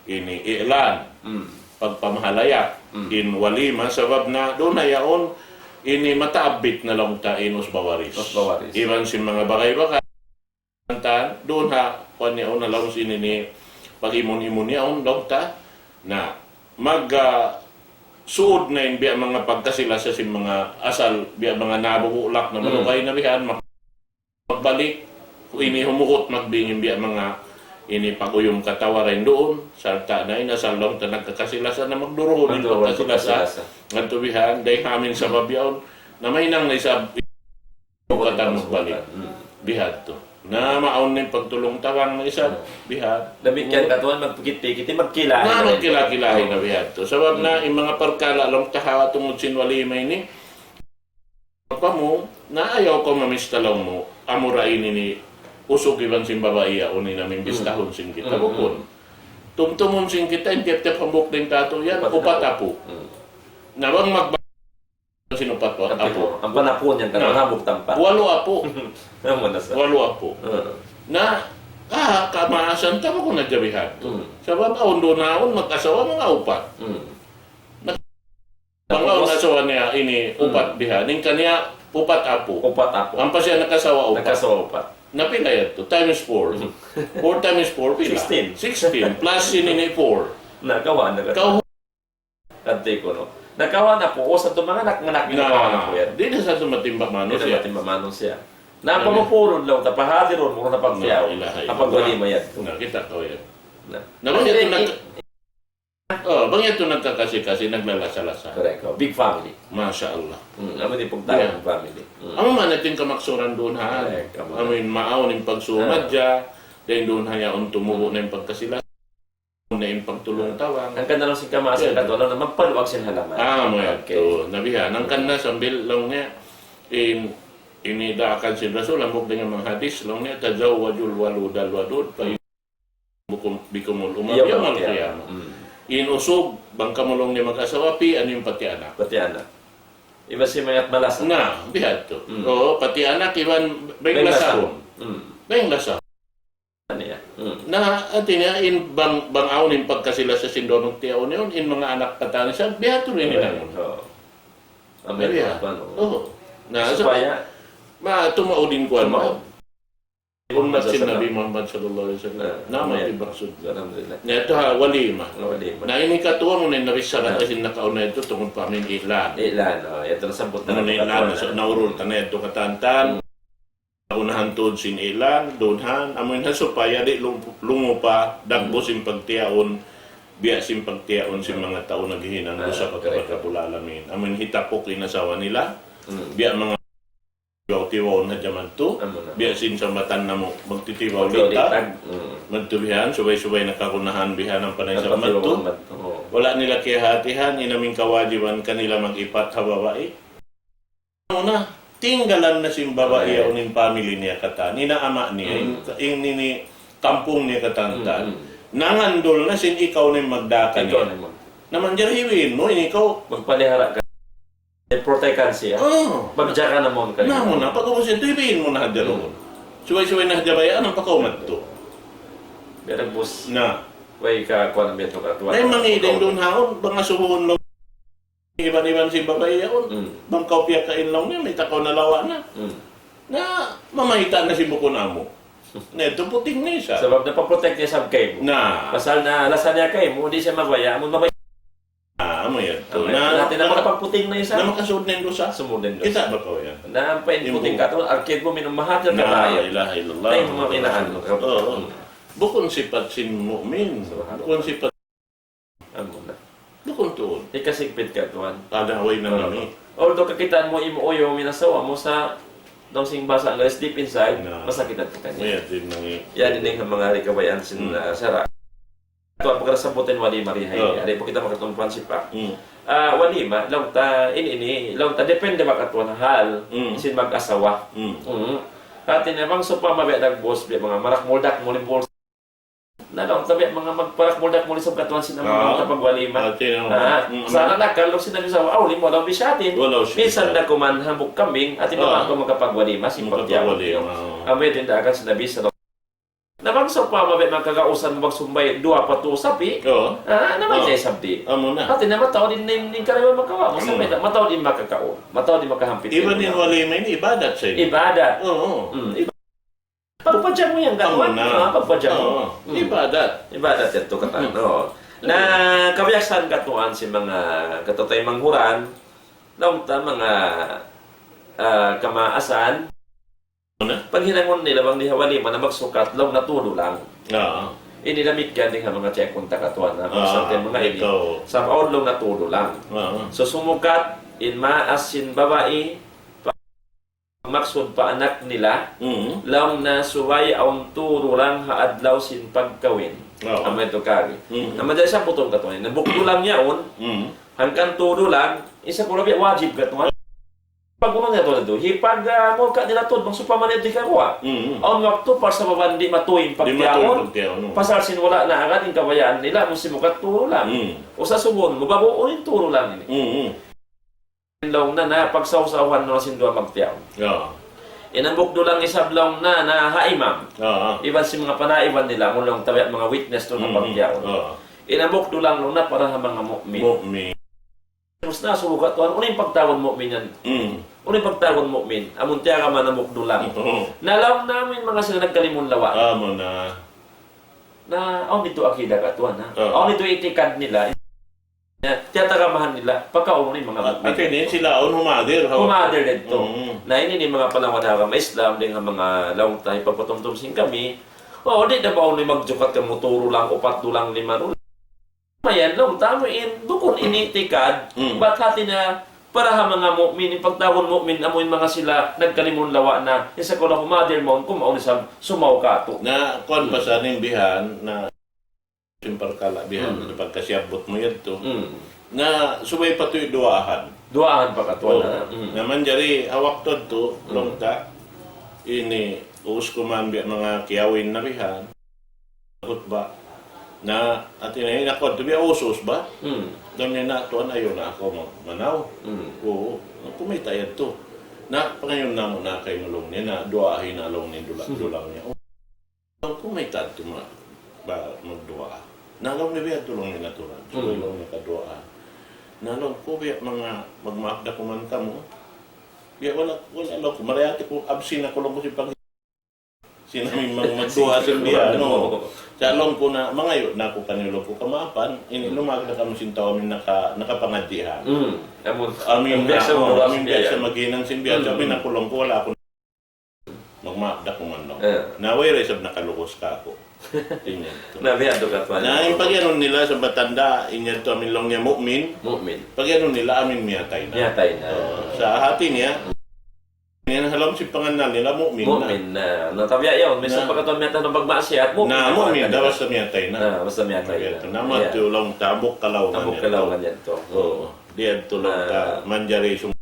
ini i'lan. Mm. Pagpamahalaya Mm. in walima sabab na duun na yaun ini mataabbit na laung ta in usba waris. Usba waris. Iban sin manga bagay-bagay. Tan, duun ha, kuwan niya, laung sin ini pag-imun-imun niya, laung ta. Na, mag, ah, suud na in biya' manga pagkasi-lasa sin manga asal, biya' manga nabubulak na Hmm. malugay na bihan, mak-, magbalik, ku ini humugut magbingin biya' manga ini pag-uyum katawa dayn duun, sarta' na in asal laung ta nagkakasi-lasa na magduruhun in Magduruhun pagkasi-lasa. pagkasi-lasa. Ngadtu bihan, dayn ha amin sabab yaun, na mahinang na isab katan magbalik. Hmm. Bihadtu. Na maawn in pagtulung-tabang na isab, Hmm. bihad. Damikkiyan katuan magpikit-pikit, magkila. Na magkila-kila na bihadtu. Sabab na, Hmm. in manga parkala' laung ta ha tungud sin walima ini, kamu, na ayaw kaw mamista laung mu, amura ini in usug iban sin babai yaun in amin Hmm. bistahun sin kita. Hmm, Bukun. hmm. Tumtumun sin kita, in tiyap-tiyap hambuuk dayn ta yan, Upat upat apu. apu. Hmm. Na bang magba-, sin upat wa-, Apu. apu. Ampa na apu niyan, Na. Hambuuk tampat. Walu apu. Amu na sa. Walu apu. Hmm. Na, ah, kamaasan ta, bukun na jabihan. Hmm. Sabab awn duun na awn mag-asawa manga upat. Hmm. Na, Bang awn na Asawa niya ini upat biha. In kaniya upat apu'. Upat apu'. Ampa siya nakasawa upat. Nakasawa upat. Na pila yadtu? Times four. Four times four, pila? Sixteen. Sixteen. Plus ini four. Na, kawa na. Kaw- Kadti ku, no? Na, kawa na pu'. O, sa' tumanganak, nganak na, kawa na pu' yan. Di' na sa' tumatimba manusiya'. Di' na matimba manusiya'. Na, pamupurun laung, tapahadirun mu na pagtiyaw. La ilaha illallah. Kapag wali mayad. Na, kita' kaw yan. Na. Na, bang yadtu nag-, oh, bang yadtu nagkakasi-kasi, naglalasa-lasa. Correct. Oh, big family. Masha Allah. Hmm, amu in pagtawagun family. Hmm. Amu man in kamaksuran duun ha. Correct, amu. Amu in maawn in pagsumadja, dayn duun ha yaun tumubu' na in pagkasi-lasa. Na in pagtulung-tabang. Hangkan na laung sin kamaasan katu', laung na magpaluag sin halaman. Ah, amu yadtu. Okay. Na biha', hangkan na sambil laung niya, in, ini daakan sin Rasul, hambuuk dayn ha manga hadith, laung niya, تزوجوا الودود الودود، فإن بكم، بكم الأمم يوم القيامة. Hmm. In usug, bang kamu laung niya mag-asawa, pi'anu in pati anak. Pati anak. Iban sin mayat malas. Na, biha' yadtu. Hmm. Oo, pati anak, iban bang lasahun. Hmm. Bang lasahun. Niya. Hmm. Na, hati niya, in bang, bang awn in pagkasi-lasa sin duwa magtiyaun yaun, in manga anak katan isab, biya' tuud in hinangun. Oo. Amin. Biya'. Oo. Na, supaya tumaud in kuwan. Ummat sin Nabi Muhammad sallallahu alayhi wasallam. Na, amu in maksud. Alhamdulillah. Na, yadtu ha, walima. Walima. Na, ini katu' amu na in nabissara sin nakauna yadtu tungud pa amu in i'lan. I'lan, oh, yadtu nasabbut na. Amu in i'lan, so, naurul ta na yadtu katan-katan. Hmm. Unahan tuud sin i'lan, dunhan, amu in ha supaya di' lung-, lungupa, dagbus in pagtiyaun, biya' sin pagtiyaun sin manga tau naghihinang dusa pa Rabbul Alamin. Amu in hitapuk in asawa nila, biya' manga tiwaun-tiwaun na jaman tu, biya' sin sambatan namu', magtitiwaw litag, magtubihan, subay-subay nakagunahan bihan ampa na isab madtu. Wala' nila kiyahatihan, in amu in kawajiban kanila mag-ipat ha babai. Unu na, tinggalan na sin babai yaun in family niya katan, in ama' niya, in, in ini kampung niya katan-katan. Nangandul na sin ikaw na in magdā kaniya. Ikaw na in mag- Na manjari hiwiin mu, in ikaw. Magpalihara ka. Protekan siya. Oo. Magjaga na mawn ka. Na amu na, pag-ubus yadtu, hiwiin mu na hadja duun. Subay-subay na hadja bayaan, ampa kaw madtu. Biya' dagbus. Na. Way ka, kuwan, biya' tu ka, tuwan. Na in manga dayn duun haun, bang asubuhun laung iban-iban sin babai yaun. Hmm. Bang kaw piyakain laung niya, mayta' kaw nalawa' na. Hmm. Na, mamayta' na sin bukun amu. Na yadtu puting na isab. Sabab napaprotect niya isab kaymu. Na. Pasal na lasa niya kaymu, di' siya mabaya', amun mabaya'. Ah, amu yan. Amu yan. Na, hati na makapagputing na isab. Na makasud na in dusa. Sumud na in dusa. Kita' ba kaw yan? Na, ampa in puting katu', أكرموا من أمهات الكبائر. La ilaha illallah. Ay, mama, inaan. Oo. Hmm. Bukun sipat sin mu'min. Subhanallah. Bukun sipat Amu na. Bukun tuud. Hikasigpit katuan. Kada way na nami. Although kakitaan mu imuuyaw in asawa mu sa' daw sin bahasa Anggalis deep inside, masakitan kita niya. Yan in manga hari kabayaan sin, ah, sara'. Katuan, pagka nasabbut in walima di ha ini. Ada' pa kita makatumpuan sipa. Hmm. Ah, walima, laung ta, ini, ini, laung ta, depende ba katuan hal sin mag-asawa. Hmm. Hmm. Hati niya bang sawpama biya' dagbus, biya' manga marakmul-dakmul in bulsa. Na laung ta biya' manga magparakmul-dakmul isab katuan sin amu in laung ta pagwalima. Hati niya. Ah, sa' nalakal laung sin Nabi sallallahu alayhi wasallam, أولموا ولو بشاة. Misan da kuman hambuuk kambing, hati niya bang kaw makapagwalima sin pagtiyaun. Amu yan in daakan sin Nabi sallallahu alayhi wasallam. Na bang sawpama biya' manga kagausan mu magsumbay' duwa pa tū sapi'. Ah, na mayta' isab di'. Amu na. Hati niya mataud in, in, in karayawan makawa'. Mataud in makakaun. Mataud in makahampit. Iban in walima ini ibadat sa ini. Ibadat. Oo. Hmm, ibadat. Pagpadjamu yan, katuan. Amu na. Ah, pagpadjamu. Oo. Hmm. Ibadat. Ibadat yadtu katan. Hmm. Oo. Na kabiyaksahan katuan sin manga kataymanghuran, laung ta manga, ah, kamaasan. Amu na. Paghinangun nila bang di ha walima na magsukat, laung na tū dulang. Oo. Ini damikkiyan di ha manga chekun ta katuan, ha manga ini. Sa' awn laung na tū dulang. Oo. So sumukat in maas sin babai, maksud pa anak nila, laung na subay awn tū dulang ha adlaw sin pagkawin. Oo. Amu yadtu kari. Mm. Na manjari sa' putun katuan. Na bukdu lang yaun, hangkan tū dulang, isa kula biya' wajib katuan. Pag-unu niya tuud, hipag, ah, murka nila tuud, bang sawpama niya di' karuwa. Mm. Awn waktu, parsababan di' matuy in pagtiyaun. Di' matuy in pagtiyaun, no. Pasal sin wala' na agad in kabayaan nila, amu simukat tū dulang. Mm. Usa subun, mababuun in tū dulang ini. Mm. Laung na, na pagsawsawhan na sin duwa magtiyaun. Ya. In hambuuk dulang isab laung na, na ha imam. Ya. Iban sin manga panaiban nila, amu laung ta biya' manga witness tuud na pagtiyaun. Ya. In hambuuk dulang laung na para ha manga mu'min. Mu'min. Na subuka tuwan, unu in pagtawagun mu'min yan? Mm. Unu in pagtawagun mu'min? Amun tiyagama na mukdulan. Oo. Na laung namu' in manga sila nagkalimun lawa. Amu na. Na, awn ditu akida katuwan, ha? Oo. Awn ditu itikad nila. Na, tiyatagamahan nila, pagka unu in manga mu'min. Ati ini sila, awn humadir, ha? Humadir didtu. Mm. Na, ini in manga panawa ha agama Islam, dayn ha manga laung ta, pagpatumtum sin kami. O, di' da ba unu magjukat ka muturu lang, upat dulang, lima dulang. Mayan, laung ta amu in, bukun in itikad, mm, bat hati niya, para ha manga mu'min, in pagtawagun mu'min, amu in manga sila, nagkalimun lawa na, in sa kula humadir mawn, kumaun isab, sumaw katu'. Na, kuwan pa sa ning bihan, na, sin parkala' bihan, mm, na pagkasiyabut mu yadtu. Mm. Na, subay pa tuud duwaahan. Duwaahan pa katuwan. Oo. Na, mm. Na manjari, ha waktu yadtu, mm, laung ta, ini, ubus ku man biya' manga kiyawin na bihan. Khutba. Na, ati na in aku yadtu biya' usus ba? Hmm. Laung niya na, tuwan, ayaw na aku ma-, manaw. Hmm. Oo, kumayta' yadtu. Na, pangayuun namu' na kaymu laung niya, na duwaahi na laung niya, dula-, hmm, dulang niya. O, laung ku mayta' yadtu ma-, ba, magduwaa. Na, laung niya biya' yadtu laung niya natural. So, hmm, laung niya kaduwaa. Na, laung ku biya' manga, magmaap da kuman kamu. Biya' wala', wala' laung ku, marayati ku, absent aku laung ku sin pag- Sin amin mag-, magduwaa sin biya', no? Sa' laung ku na, mangayu' na aku kaniyu laung ku kamaapan, ini, hmm, lumagda kamu sin tau amin naka-, nakapangadji' ha. Hmm. Amun, amin biya' sa, amun biya' sa maghinang sin biya', hmm, sa' amin aku laung ku, wala' aku magmaap da kuman laung. Eh. Na, way ra isab nakalugus kāku'. Tingin tu. Na, biya' tu katuan. Na, in pagiyanun nila sa' batanda, in yadtu amin laung niya mu'min. Mu'min. Pagiyanun nila amin miyatay na. Miyatay na. Oo. Sa' hati niya, yan ha lawm sin pangannal nila, mu'min na. Mu'min na. Na, tabiya' yaun. Minsan na, pagkatau miyatay na pagmaksiyat, mu'min na. Na, mu'min na, basta miyatay na. Na, basta miyatay na. Miyatay na. Na, matu laung tabuk kalaungan. Tabuk kalaungan yan tu. Oo. Di' yadtu laung ta, manjari sum-,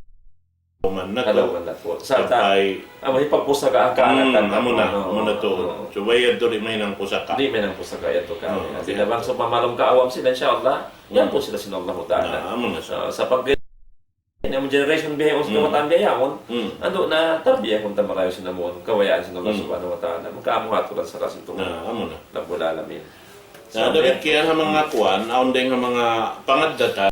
kalaungan na tu. Kalaungan na tu. Sa' ta, sampay, amu, hipagpusaka ang kaanatan. Hmm, amu na, amu na tu. Oo. Subay yadtu di' mahinang pusaka. Di' mahinang pusaka yadtu ka. Oo, di' yadtu. Sila bang sa' mamalum ka awam sila, insya Allah, yan pu sila sin Allahu Ta'ala. Na, amu na sa. Ah, sa pag- Ini amun generation bihaun, hmm, kabataan bihaun. Hmm. Andu' na tarbiyahun ta marayaw sin amun kabayaan sin Allah, hmm, Subhanahu wa Ta'ala. Maka amu haturan sa kasi tu. Na, amu na. Rabbul Alamin. Na, damikkiyan ha manga kuwan, awn dayng ha manga pangaddatan.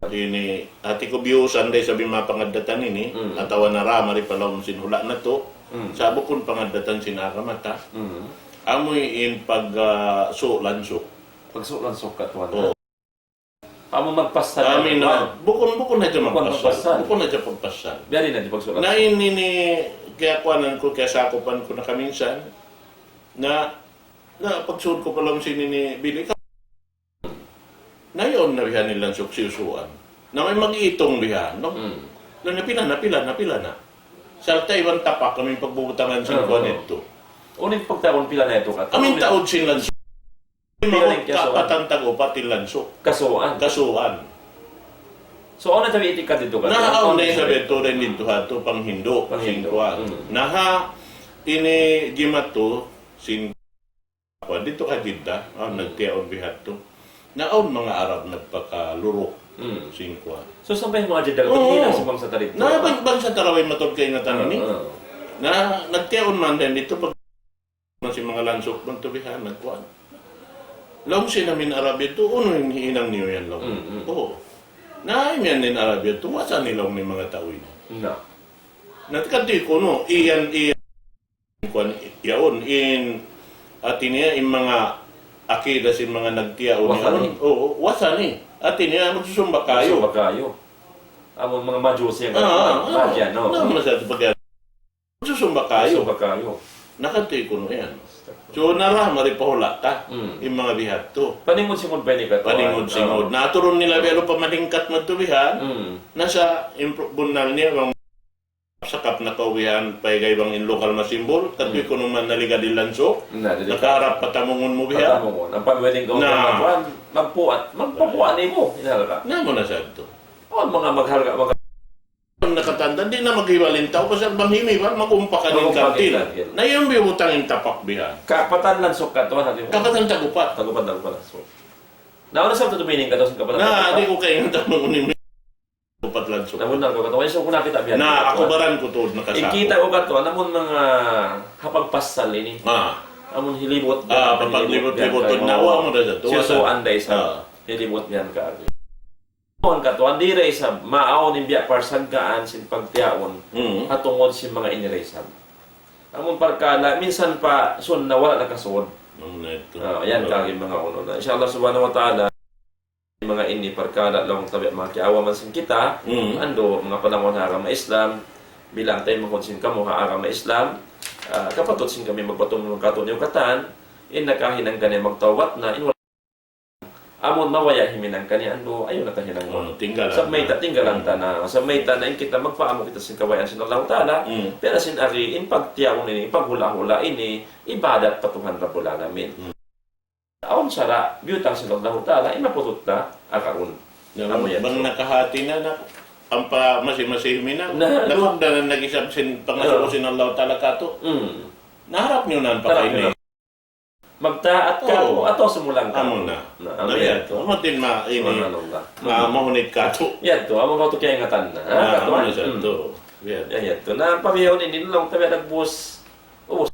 Ini, hati ku biyusan da isab in manga pangaddatan ini, hmm, atawa narama di pa lawm sin hula' natu'. Hmm. Sa' bukun pangaddatan sin agama ta. Hmm. Amu in pag, ah, su' lansuk. Pag su' lansuk katuan. Oo. Amu magpasal. Amin na. Bukun, bukun hadja magpasal. Bukun magpasal. Bukun hadja pagpasal. Biya' diin na di' pagsulat. Na ini ni, kiyakuanan ku, kiyasakupan ku na kaminsan. Na, na pagsud ku pa lawm sin ini bilik. Na yaun na bihan in lansuk siyusuan. Na may mag-iitung bihan, no? Hmm. Na, na pila na, pila na, pila na. Sarta' iban tapak kami pagbubutangan sin, ah, kuwan, oo, yadtu. Unu in pagtaud pila na yadtu ka? Amin taud sin lansuk. Pila na in kiyasuan? Kapatan tag-upat in lansuk. Kasuan. Kasuan. So, awn na tabi itikad didtu ka? Na, awn na isab yadtu dayn didtu ha yadtu, panghindu', panghindu', sin kuwan. Hmm. Na ha, ini jimatu, sin kuwan, didtu ha Jeddah, ah, hmm, nagtiyaun bihadtu. Na awn manga Arab nagpakaluruk, hmm, sin kuwan. So, sampay manga Jeddah, oo, hinang sin bangsa ta didtu? Na, bang-, bangsa ta ra way mataud kaingatan ini. Ah, ah. Na, nagtiyaun man dayn didtu, pag- na sin manga lansuk, bang tu bihan, nagkuwan. Laung sin amin Arab yadtu, unu in hinang niyu yan, laung. Mm, mm. Oo. Na, imiyan in Arab yadtu, wasa' ni laung in manga tau ini. Na. Na, tikadtu kunu', iyan, iyan, kuwan, yaun, in, hati niya, in manga akida sin manga nagtiyaun yaun. Wasa' ni. Oo, wasa' ni. Hati niya, magsusumba kayu. Magsusumba kayu. Amun manga Majusi yan, ah, ah, Majusi, no? Na, masa tu pag- Susumba kayu. Susumba kayu. Na, katu' kunu' yan. So, nara mari pa hula' ta, hmm, in manga bihadtu. Paningud-singud pa ini katu'. Paningud-singud. Oo. Na, turun nila biya' lupa malingkat madtu bihan. Hmm. Na sa' impro-, bunnal niya, bang sakap na kawihan, paigay bang in lokal masimbul, katu' kunu' man naligad in lansuk, na, nakaharap pa tamungun mu bihan. Patamungun. Ampa wedding ka, na, kuwan, magpuat, magpapuat ni mu, inal ka. Na, amu na sa' yadtu. Oh, manga magharga, manga Nakatantan, di' na maghiwal in tau, pasal bang himiwal, mag-umpak in kantil. Mag-umpak in kantil. Na yan biyutang in tapak bihan. Kapatan lansuk katu', ha, di' ba? Kapatan tag-upat. Tag-upat, tag-upat lansuk. Na, unu sa' tuud meaning katu', kapatan tag-upat? Na, di' ku kaingatan bang unu in meaning tag-upat lansuk. Na, bunnal ku katu', way sa' ku nakita' bihan. Na, aku baran ku tuud nakasaku. Kikita' ku katu', amun manga hapag pasal ini. Ah. Amun hilibut. Ah, papaglibut-libut. Bihan katu'. Na, wa mu da sa' tuud. Siyusuan da isab. Ah. Hilibut bihan katu'. Awn katuan di' da isab, maawn in biya' parsaggaan sin pagtiyaun. Mm. Ha tungud sin manga ini da isab. Amun parkala', minsan pa sunna wala' nakasud. Mm, na itu. Ah, yan kagi manga unu na. Insha Allah subhanahu wa ta'ala, manga ini parkala' laung ta biya' manga kiyawaman sin kita, Mm. andu' manga palangun ha agama Islam, bilang taymanghud sin kamu ha agama Islam, ah, kapatut sin kami magpatumulung katu' niyu katan, in nakahinang kaniya magtawbat na, in Amun mabaya' himinang kaniya andu', ayaw na ta hinangun. Oh, tinggalan na. Sa' mayta', tinggalan ta na. Sa' mayta' na in kita magpaamu kita sin kabayaan sin Allahu Ta'ala, Mm. pira sin ari, in pagtiyaun ini, in paghula'-hula' ini, ibadat pa Tuhan Rabbul Alamin. Mm. Awn sara', biyutang sin Allahu Ta'ala, in maputut na, akaun. Na, amu yan. Bang nakahati na, na, ampa masi-masi himinang, Na, nakagdanan na isab sin pangasubu Oh. sin Allahu Ta'ala katu'. Mm. Naharap niyu na ang Harap pakain niyu na. Magtaat ka, Oo. Atawa sumulang ka. Amu na. Na, amu yan. Amu din ma-, ini, Subhanallah. Ma-, Mm. mahunit katu'. Yan tu, amu katu' kiyaingatan na. Ha, Na, katu', amu na siya mm. tu. Yan. Yan, yan tu. Na, pamiyahun ini, laung ta biya' dagbus. Ubus.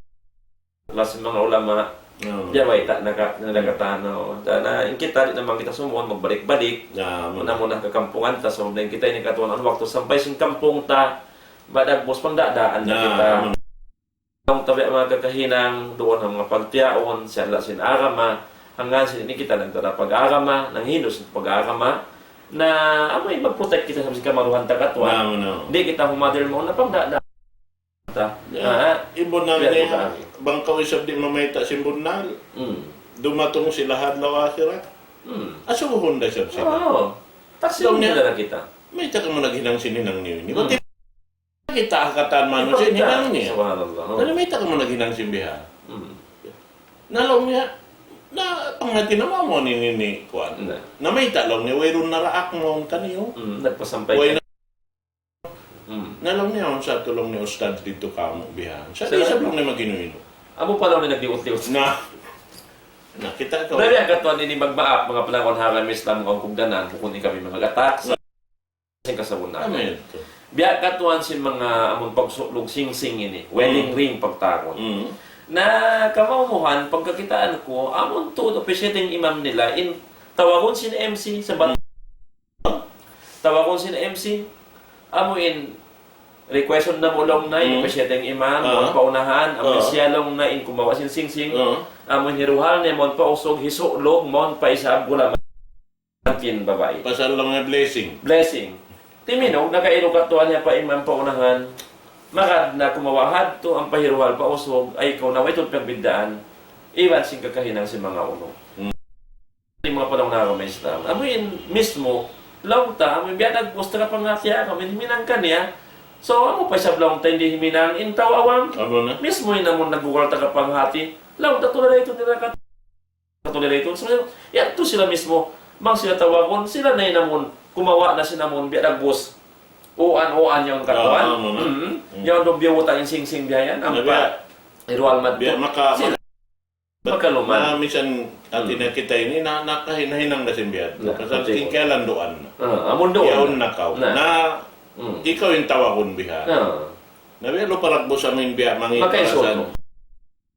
Laung sin manga ulama. Oo. Diya ba ita, naka-, nagkatanaw. Na, in kita, di' naman kita sumuun, magbalik-balik. Na, amu na. Muna-muna kakampungan ta, so, in kita ini katuan, waktu sampay sin kampung ta, ba dagbus pangdadaan na Na, kita. amu na. Laung ta biya' manga kakahinang, duun ha manga pagtiyaun, siya la sin agama, hangkan sin ini kita nagtara pag-agama, nanghindu' sin pag-agama, na amu in mag-protect kita sin kamaruhan ta katuan. Na, amu na. Di' kita humadir mawn na pangdadaan ta. Ya, Ah, in bunnal biya' niya, bunnal. Bang kaw isab di' mamayta' sin bunnal, Hmm. dumatung sila ha adlaw akhirat. Hmm. Asubuhun da isab sila. Oo. Taksiun Laung niya, nila na kita. Mayta' kamu naghinang sin hinang niyu ini. Hmm. Kita ha katan manusiya' in hinang niya. Subhanallah. Na mayta' kamu naghinang sin biha'. Hmm. Na laung niya, na panghati na mamu ini, ini, kuwan. Na. Na mayta' laung niya, wayruun na raak mawn kaniyu. Hmm, nagpasampay Way ka. Na. Hmm. Na laung niya, awn sa tu laung niya ustad didtu kamu biha'. Sa' di' isab laung niya mag-inu-inu. Amu pa laung niya nagdiut-diut. Na. Na, kita' kaw. Na biya' katuan ini magmaap, manga palangun ha agama Islam, manga kugdanan, bukun in kami mag-attack. Na. Sin kasabunnal. Amu yan tu. Biya' katuan sin manga amun pagsulug singsing ini, wedding Mm. ring pagtawagun. Mm. Na kamaumuhan, pagkakitaan ku, amun tuud officiating imam nila, in tawagun sin M C, sabab tawagun sin M C, amu in request na mu laung na, in Mm. officiating imam, Ah. amun paunahan, amun Ah. siya laung na, in kumawa' sin singsing, Ah. amun hiruhal niya, amun pausug, hisulug, amun pa isab gulaman. Mangkin babai. Pasal laung niya blessing. Blessing. Timinug, nakailu katuan niya pa imam paunahan. Magad na kumawa' hadtu, ampa hiruhal pausug, ay ikaw na, way tuud pagbiddaan. Iban sin kakahinang sin manga unu. Hmm. Di' manga palangun ha agama Islam. Amu in mismo, laung ta, amu in biya' nagpus ta kapanghati ha agama, amu in himinang kaniya. So, amu pa isab laung ta in di' himinang, in tau awam. Amu na. Mismo in amun naggugal ta kapanghati. Laung ta tulad itu nila kat- Katu' nila itu, so, yadtu sila mismo, bang sila tawagun, sila na in amun, kumawa' na sin amun, biya' dagbus. Uan, uan yaun katuan. Ah, amu na. Mm. Mm. Yaun duun biyutang in singsing biya' yan, ampa, biya', iruwal madtu. Biya' maka-, sila. Makaluman. Na, minsan, hati na kita ini, na, nakahinahinang na sin biya'. Na, pasal hati. Tingkalan duan na. Ah, amun duan. Yaun na kaw. Na. Na, Mm. ikaw in tawagun biha'. Ah. Na biya' lupa dagbus amin biya' mangin Maka-insult parasan.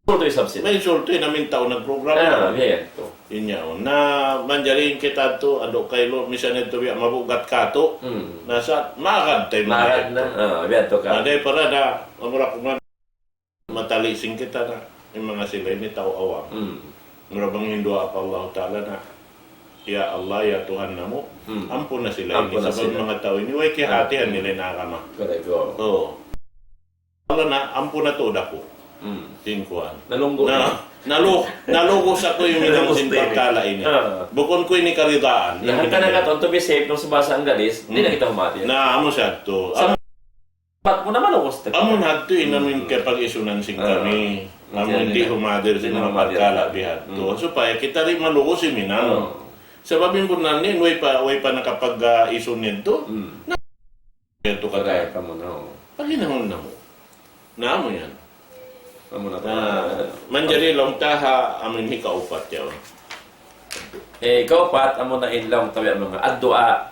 Insultu isab sila. May insultu in amin tau nagprograma. Ah, biya' yan tu. Inya, na manjari in kita tu, adu kailu, misan itu biya' mabugat katu'. Hmm. Na sa', magad tayo Magad na. Ah, biya' tu ka. Agay para na, amura kuman, matali sin kita na, in manga sila ini tau awam. Hmm. Mura bang hinduwaa pa Allah Ta'ala na, "Ya Allah, ya Tuhan namu', Hmm. ampuna sila ini." Ampuna sila. Sabab manga tau ini, way kiyahatihan Ah. nila in agama. Correct, oo. Oo. Allah na, ampuna tuud aku. Hmm. Sin kuwan. Nalunggu Na, na. nalu-, nalugus aku in hinang Nalugus sin din. Parkala' ini. Ah. Bukun ku ini karidaan. Na, in hangkan hinang na ini. Katu', to be safe, nung sa bahasa Anggalis, di' na Hmm. kita humati. Na, amu siya to. Sa-, Am-, bat mo naman, ubus na. Amu na to, in amin Hmm. kaya pag-isunan sin Ah. kami. Amu Hindi hindi na. Humadir Hindi sin na mga humadir. Parkala' biya' to. Hmm. Supaya kita rin malugus in hinang. Ah. Sabab in bunnal niya, way pa, way pa nakapag-, ah, isun niya to. Hmm. Na, Yan tu kata. Correct, amu na, oh. Paghinangun namu'. Na amu yan. Amu na, Na, ah, manjari laung ta ha, amu in hikaupat yaun. Eh, hikaupat, amu na in laung ta biya' manga addu'a.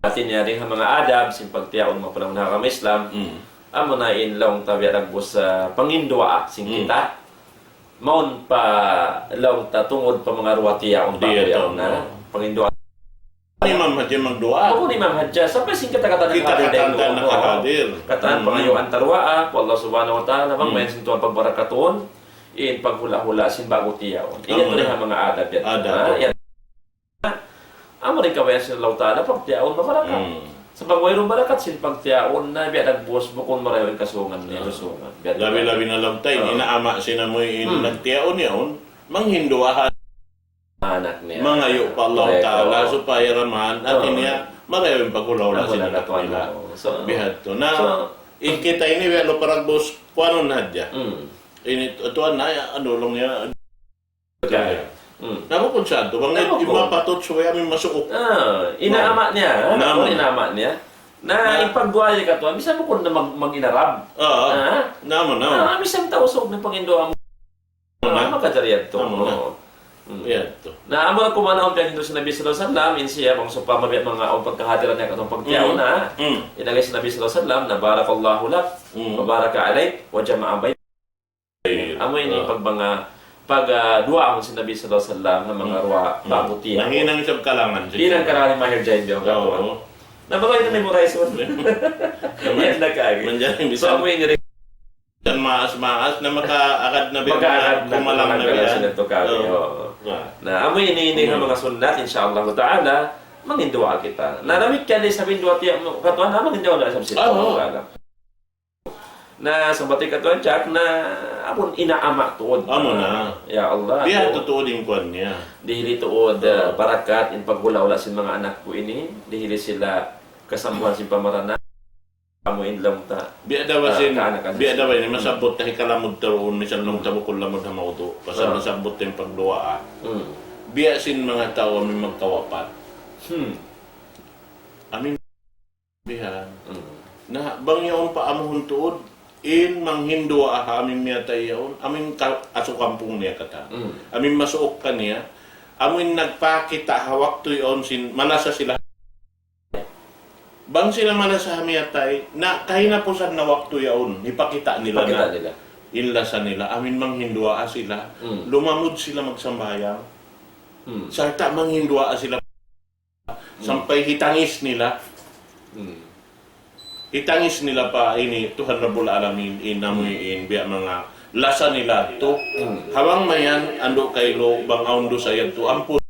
Hati niya dayn ha manga adab, sin pagtiyaun manga palangun ha agama Islam. Mm. Amu na in laung ta biya' dagbus, ah, panginduwaa sin Mm. kita. Mawn pa laung ta tungud pa manga ruwa tiyaun Di' pa yan, tiyaun na. Oo. Panginduwaa. Imam hadja magduwaa. Bukun imam hadja, sampay sin katan-katan nakahadir. Katan-katan nakahadir. Katan pangayuan ta duwaa pa Allah Subhanahu wa Ta'ala, bang mayan sin Tuhan pagbarakatun in paghula'-hula' sin ba'gu tiyaun. Iyan tuud in manga adab yan. Adab. Amu in kabayaan sin Allah Ta'ala, pagtiyaun mabarakat. Sabab wayruun barakat sin pagtiyaun na biya' dagbus, bukun marayaw in kasungan niya, kasungan. Labi-labi na laung ta in ina' ama' sin amu in nagtiyaun yaun, manghinduwaa ha anak niya. Mangayu' pa Allah Ta'ala supaya daman, hati niya, marayaw in paghula'-hula' sin anak nila. Bihadtu. Na, in kita ini, biya' lu paragbus, kuanun hadja. Ini, tuwan na, anu, laung niya. Na bukun sa' tu, bang in mapatut supaya amin masuuk. Ina' ama' niya, ina' ama' niya. Na, in pagduwaa niya katuan, bisan bukun na mag-, mag-inarab. Naman, naman. Bisan Tausug na panghinduwaa mu. Makajari yadtu. Namu na. Yadtu. Na amu na kuman awn piyaghindu' sin Nabi sallallahu alayhi wasallam, in siya, bang sawpama biya' manga awn pagkahadiran niya katong pagtiyaun na. In agi sin Nabi sallallahu alayhi wasallam, na بارك الله لك وبارك عليك وجمع بين. Amu ini pag manga, pag, ah, duwaa sin Nabi sallallahu alayhi wasallam, na manga duwaa, ba'gu tiyaun. Nahinang isab kalangan. Hinang kalangan mahir jain biya' katuan. Na baka ini memorize mo. Yan na kagi. So, amu ini Dan maas-maas na makaagad na biya' makaagad na kumalang na biya' sila tu kami. Na amu ini, ini ha manga sunnat, insya Allah Ta'ala, manghinduwaa kita. Na damikkiyan isab in duwaa tiya' katuan, na manghinduwaa na isab sila. Na sabati katuan Jack, na amun ina' ama' tuud. Amu na. Ya Allah. Biya' tuud in kuwan niya. Dihili tuud, ah, barakat, in paghula'-hula' sin manga anak ku ini, dihili sila kasambuhan sin pamaranan. Amu in laung ta. Biya' da ba sin, biya' da ba ini, masabbut ta hikalamud ta duun, misan laung ta bukun lamud ha mawdu'. Pasal masabbut ta in pagduwaa. Biya' sin manga tau amu in magkawapat. Amu in bihan. Na bang yaun pa amuhun tuud, in manghinduwaa ha amu in miyatay yaun, amu in ka-, asu kampung niya katan. Amu in masuuk kaniya, amu in nagpakita' ha waktu yaun sin malasa sila. Bang sila malasa ha miyatay, na kahinapusan na waktu yaun, hipakita' nila na in lasa nila, amu in manghinduwaa sila, lumamud sila magsambahayang, sarta' manghinduwaa sila, sampay hitangis nila. Hitangis nila pa ini, Tuhan Rabbul Alamin, in amu in, biya' manga lasa nila tu. Ha bang mayan, andu' kailu, bang awn dusa yadtu, ampun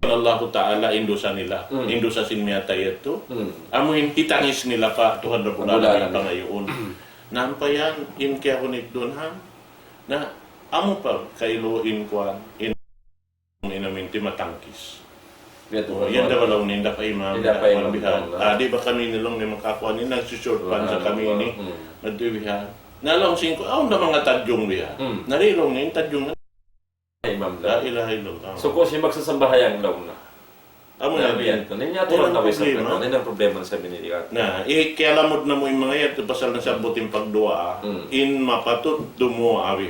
Allahu Ta'ala in dusa nila, in dusa sin miyatay yadtu. Amu in hitangis nila pa Tuhan Rabbul Alamin pangayuun. Na ampa yan, in kiyahunit duun ha. Na, amu pa, kailu in kuwan, in, in amu in timatangkis. Yan da ba laung niya, inda pa imam, inda pa imam bihan. Ah, di' ba kami ini laung niya makakuan ini, nagsusurpan sa kami ini. Madtu bihan. Na laung sin ku, awn da manga tadjung bihan. Na di' laung niya, in tadjung na. Imam da. La ilaha illallah. So, kung siya magsasambahayang daw na. Amu na yan. Yan, yan. Yan ang problema. Yan ang problema sa binilikat. Na, i-, kiyalamud namu' in manga yan, pasal nasabbut in pagduwaa, in mapatut dumuwaa.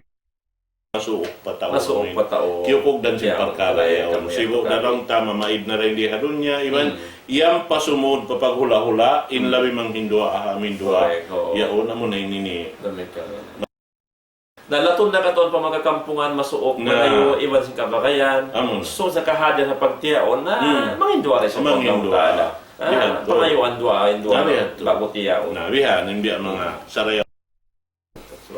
Masuuk pa tau. Masuuk pa tau. Kiyukugdan sin parkala' yaun. Sibu' na laung ta, mamaid na dayn di ha dunya, iban yan pa sumud pa paghula'-hula', in labi manghinduwaa, amin duwaa. Yaun, amu na ini. Na laung na katuan pa manga kampungan, masuuk, malayu', iban sin kabagayan. Amu na. So, sa kahadir ha pagtiyaun na, manghinduwaa da isab pa Allahu Ta'ala. Pangayuan duwaa, in duwaa, ba'gu tiyaun. Na, bihan, in biya' manga sarayaw.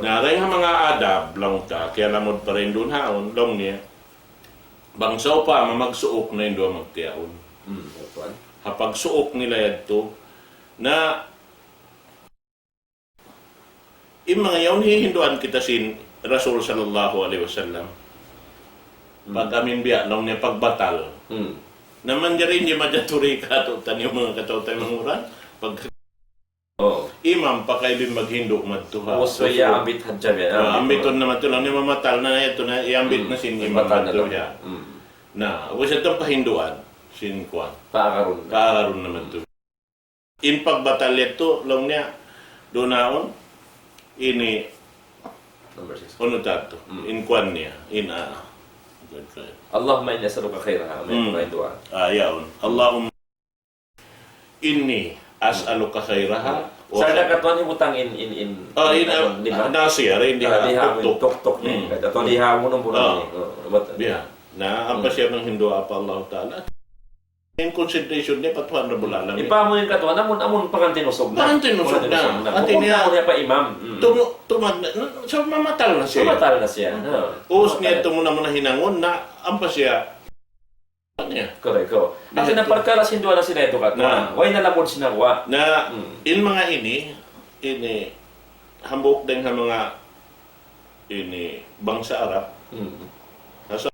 Na, dayn ha manga adab, laung ta, kiyalamud pa dayn duun haun, laung niya. Bang sawpama magsuuk na in duwaa magtiyaun. Ha pagsuuk nila yadtu, na in manga yaun hihinduan kita sin Rasul sallallahu alayhi wasallam. Pag amin biya' laung niya pagbatal. Na manjari in di' majaturi katu' taniyu manga kataw-taymanghuran. Pag imam pakay bin maghindu' madtu ha. Ambit hadja biya'. Ah, ambitun na madtu laung niya mamatal na yadtu na, iambit na sin imam madtu biya'. Na, ubus yadtu pahinduan sin kuwan. Paagarun na. Paagarun na madtu. In pagbatal yadtu, laung niya, duun na yaun, ini, unu tadtu, in kuwan niya, in, ah, اللهم إني أسألك خيرها. Amu in duwaa. Ah, yaun. اللهم إني أسألك خيرها. Sa' da katuan hibutang in, in, in, ah, in, ah, lima. Nasi, ada in diha, tuktuk. Tuktuk ni. Katuan diha, munu-munu ni. Biya'. Na, ampa siya manghindu' pa Allah Ta'ala. In concentration niya pa Tuhan Rabbul Alamin. Ipamu in katuan, amun, amun pangantin usug na. Pangantin usug na. Pangantin usug na. Hati niya, bukun na niya pa imam. Mm. Tumu-, tumag na, so mamatal na siya. Mamatal na siya. Ha. Ubus niya tumu na muna hinangun na, ampa siya. Niya. Correct, correct. Hati niya, parkala' sin duwa na sila itu katuan. Na. Way na lamud sila wa. Na, mm, in manga ini, ini, hambuuk dayn ha manga ini bangsa Arab. Mm. Asa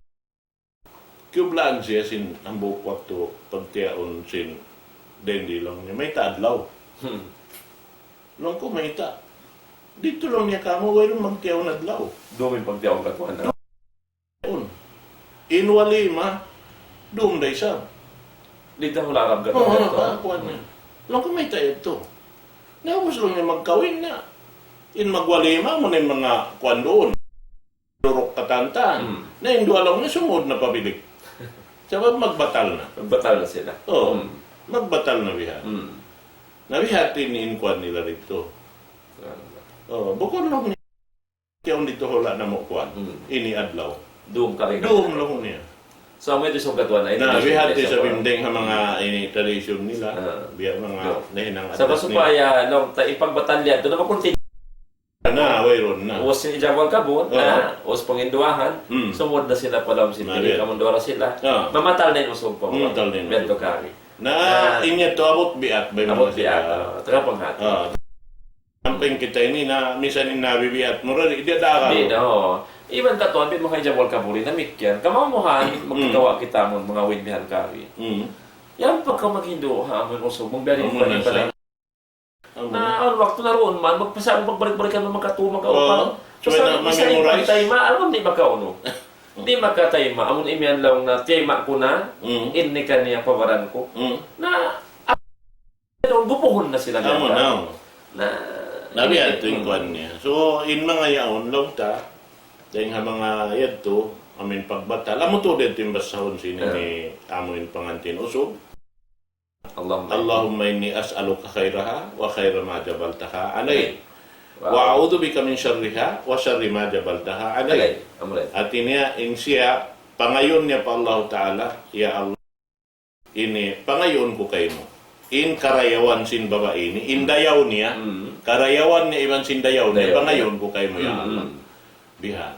Kiyublaan siya sin hambuuk waktu pagtiyaun sin dindi laung niya. Mayta' adlaw? Hmm. Laung ku mayta'. Didtu laung niya kamu, wayruun magtiyaun adlaw. Dum in pagtiyaun katuan na. Un. In walima, dum da isab. Didtu ha hula' Arab katuan. Oo, ha, kuwan niya. Laung ku mayta' yadtu. Na ubus laung niya magkawin na. In magwalima, muna in manga kuwan duun. Duruk katantan. Hmm. Na in duwa laung niya sumud na pa bilik. Sabab magbatal na. Magbatal na sila. Oo. Hmm. Magbatal na bihan. Hmm. Na bihan in, in kuwan nila didtu. Subhanallah. Oo, bukun laung niya. Kiyaun didtu hula' namu' kuwan. Hmm. Ini adlaw. Dum kami. Dum laung niya. So, amu yadtu isab katuan na ini. Na, tradition bihan nila, sa bimdeng ha manga ini tradition nila. Ah. Biya' manga nahinang. Sabab supaya, laung ta, in pagbatal niya, dun na makunti. Na, wayruun na. Ubus sin ijab wal qabul, oo, na, ubus panginduwahan, hmm, sumud na sila pa lawm sin tilik, amun duwa ra sila. Ah. Mamatal na in usug pa. Mamatal na in usug. Biya' tu kari. Na, na, in yadtu abut biat, bay abut biat, ah, taga panghati. Ah. Sampay kita ini na, minsan in nabibiat mu ra, di' da, di' da, oo. Iban katuan, biya' manga ijab wal qabul, damikkiyan. Kamauhan, hmm, magkakawa' kita amun, manga win bihan kari. Hmm. Yan pagka maghindu', ha, amun usug, magbiya' rin. Amun pa rin, nasa. Na, awn waktu na duun man, magpasa-, magbalik-balik kami magkatū, magkaupat. Oo. Pasal, subay na, minsan in pagtayma', alam, di' makaunu. Di' makatayma'. Amun imiyan laung na, tiyayma' ku na, mm, in nikah niya pa baran ku. Mm. Na, amun gupuhun na sila. Amu na. Na, na, biya' ini, yadtu in kuwan niya. So, in manga yaun, laung ta, dayn ha manga yadtu, amu in pagbatal. Amu tuud yadtu in basahun sin ini, amu in pangantin usug. اللهم اللهم إني أسألك خيرها وخير ما جبلتها عليه. Wow. وأعوذ بك من شرها وشر ما جبلتها عليه. Alay. Amu ra. Hati niya, in siya, pangayuun niya pa Allah Ta'ala, "Ya Allah, ini, pangayuun ku kaymu. In karayawan sin babai ini, in dayaw niya, hmm, karayawan niya iban sin dayaw niya, dayaw niya, pangayuun ku kaymu, ya Allah." Hmm. Bihan.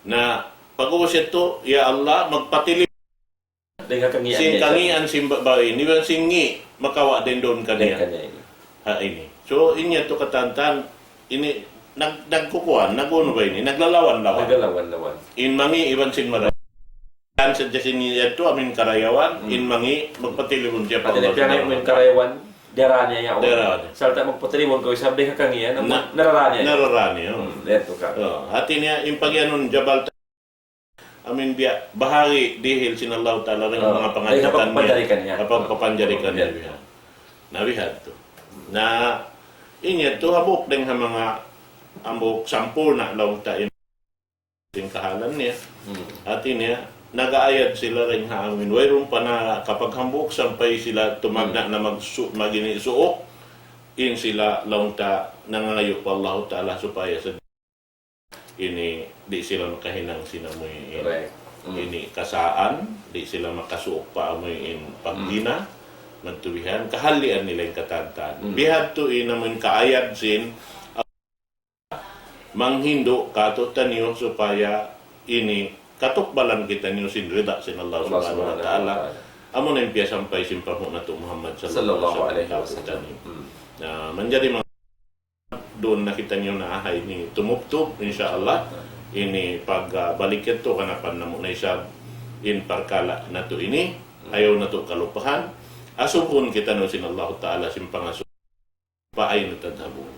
Na, pag-ubus yadtu, "Ya Allah, magpatilib" Dayn ha kangīan sin niya, kangīan sin ba-, babai ini, iban sin ngī', makawa' dayn duun kaniya. Dayn kaniya ini. Ha, ini. So, in yadtu katantan, ini, nag-, nagkukuan, nag-unu ba ini, naglalawan-lawan. Naglalawan-lawan. In mangī' iban sin marayaw. Yan sadja sin yadtu, amu in karayawan, hmm, in mangī', magpatilibun siya pa Allah Subhanahu wa Ta'ala. Pati na piyangay mu in karayawan, diyara niya yaun. Diyara niya. Sarta' magpatilibun kaw isab dayn ha kangīan, na, narara niya. Narara niya, hmm. Hmm, yadtu ka. Oh, hati niya, in pagiyanun jabal Amin biya' bahagi' dihil sin Allahu Ta'ala dayn ha manga pangadjikan niya. Pagpapanjari kaniya. Pagpapanjari kaniya biya'. Na biya' hādtu. Na, in yadtu hambuuk dayn ha manga hambuuk sampurna' laung ta in sin kahalan niya. Hmm. Hāti niya, nag-aayad sila dayn ha amin. Wayruun pa na kapag hambuuk sampay sila tumagna' na magsu-, magini suuk. In sila laung ta nangangayu' pa Allahu Ta'ala supaya sa ini, di' sila makahinang sin amuin. Correct. Mm. Ini kasaan, di' sila makasuuk pa amuin pagdina, mm, madtu bihan, kahalian nila in katantan. Mm. Bihadtu in amuin kaayad sin, manghindu' kātu'niyu supaya ini katukbalan kitaniyu sin rida sin Allah Subhanahu wa Ta'ala. Amu na in piyasampay sin panghu' natu' Muhammad sallallahu alayhi wasallam. Mm. Na, manjari duun na kitaniyu na ha ini tumubtub, insya Allah. Ini pag, ah, balik yadtu, kanapan namu' na isab in parkala' natu' ini, ayaw natu' kalupahan. Asubuhun kitaniyu sin Allahu Ta'ala sin pangasubu. Fa ayna tadhhabun.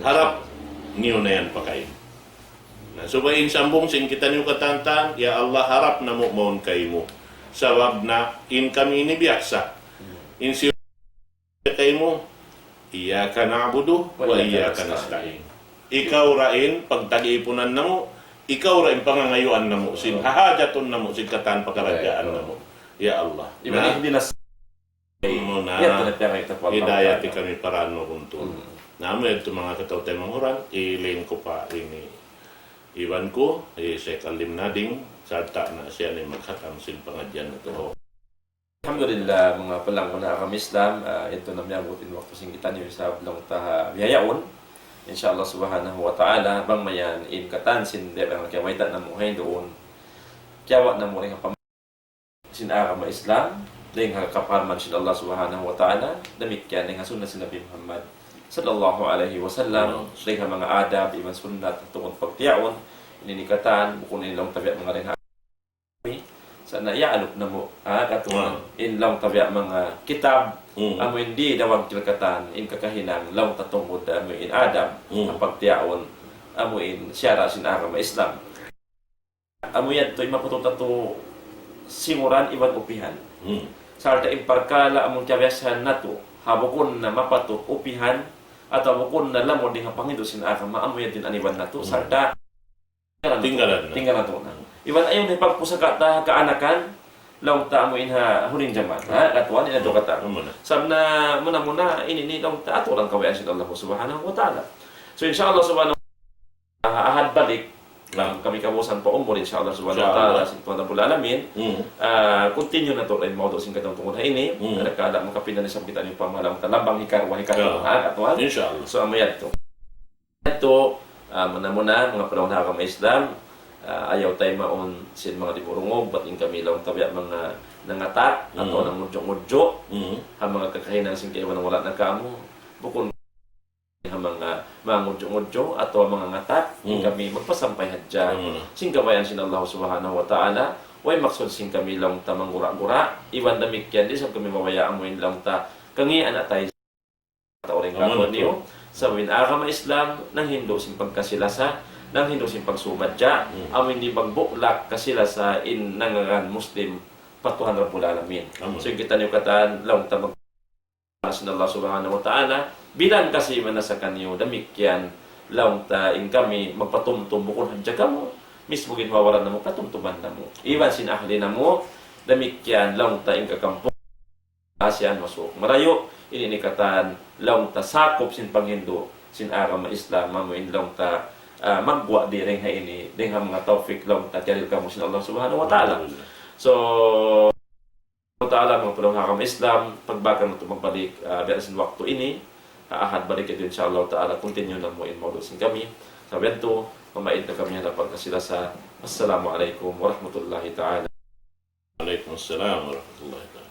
Harap niyu na yan pa kaymu. Na, subay in sambung sin kitaniyu katantan, ya Allah, harap namu' mawn kaymu. Sabab na in kami ini biyaksa. In si kaymu, iyyaka na'budu wa iyyaka nasta'in. Ikaw ra in pagtag-iipunan namu', ikaw ra in pangangayuan namu', sin hahajatun namu', sin katan pakaradjaan namu'. Ya Allah. Iban ihdinas, muna, hidayati kami pa dān mu buntun. Na amu yadtu manga kataw-taymanghuran, ilin ku pa ini iban ku, hi Sheikh Alim Nading, sarta' na siya in maghatam sin pangadjian natu'. Alhamdulillah, manga palangga' ha agama Islam, ah, yadtu na miyabut in waktu sin kitaniyu isab laung ta ha bihaun. Insha Allah subhanahu wa ta'ala, bang mayan in katan sin dayng ha kiyabayta' namu' ha duun. Kiyawa' namu' dayng ha pam-, sin agama Islam, dayng ha kaparman sin Allah subhanahu wa ta'ala, damikkiyan dayng ha sunnat sin Nabi Muhammad sallallahu alayhi wasallam, dayng ha manga adab, iban sunnat, tungud pagtiyaun, ini in katan, bukun in laung ta biya' manga dayng ha Sa' na iyaalup namu', ha, katuan. In laung ta biya' manga kitab, amu in di' da wagkil katan, in kakahinang, laung ta tungud, amu in adab, ha pagtiyaun, amu in siyara' sin agama Islam. Amu yadtu in mapatut natu' singuran iban upihan. Sarta' in parkala' amu in kabiyasahan natu', ha bukun na mapatut upihan, atawa bukun na lamud dayng ha panghindu' sin agama, amu yadtu in aniban natu', sarta' tinggalan natu'. Tinggalan natu' na. Iban ayaw na pagpusaka ta ha kaanakan, laung ta amu in ha huling jaman. Ha, katuan in atu katan. Sabab na muna-muna ini in laung ta aturan kabayaan sin Allah subhanahu wa ta'ala. So, insha Allah subhanahu wa ta'ala, Ahad balik, kami kabusan pa umur, insha Allah subhanahu wa ta'ala, sin Tuhan Rabbul Alamin. Ah, continue natu' in mawdu' sin kitaniyu tungud ha ini. Ada kada makapinda na isab kitaniyu pa manga laung ta labang hikaruwa, hikatū. Ha, katuan. Insha Allah. So, amu yadtu. Yadtu, ah, muna-muna, manga palangga' ha agama Islam, ah, ayaw taymaun sin manga dimurungug, bat in kami laung ta biya' manga nangatak, atawa nangudju'-ngudju', ha manga kakahinang sin kaibanan wala' na kamu, bukun ha manga, manga ngudju'-ngudju', atawa manga ngatak, in kami magpasampay hadja. Sin kabayaan sin Allah subhanahu wa ta'ala, way maksud sin kami laung ta manggura-gura, iban damikkiyan di' isab kami mabaya' amu in laung ta, kangi anak tay, ta uring katuan niyu. Sabab in agama Islam, nanghindu' sin pagkasi-lasa, nanghindu' sin pagsumadja, amu in di' magbuklak kasi-lasa in nangaran Muslim pa Tuhan Rabbul Alamin. So, in kitaniyu katan, laung ta mag-, sin Allah subhanahu wa ta'ala, bilang kasi mana sa kaniyu, damikkiyan, laung ta in kami, magpatumtum bukun hadja kamu, mismu ginhawa-baran namu', patumtuman namu'. Iban sin ahli namu', damikkiyan, laung ta in kakampung, ASEAN masuuk marayu', ini in katan, laung ta sakup sin panghindu', sin agama Islam, amu in laung ta, ah, magguwa' di' dayng ha ini, dayng ha manga tawfik, laung ta kiyarihil kamu sin Allah subhanahu wa ta'ala. So, Allah ta'ala, manga palangga' ha agama Islam, pagbakal natu' magbalik, ah, biya' sin waktu ini, ah, Ahad balik yadtu, insha Allah ta'ala, continue namu' in mawdu' sin kami. Sabab yadtu, mamaid na kami ha hadapan kasi-lasa. Assalamu alaykum warahmatullahi ta'ala. Alaykum assalam warahmatullahi ta'ala.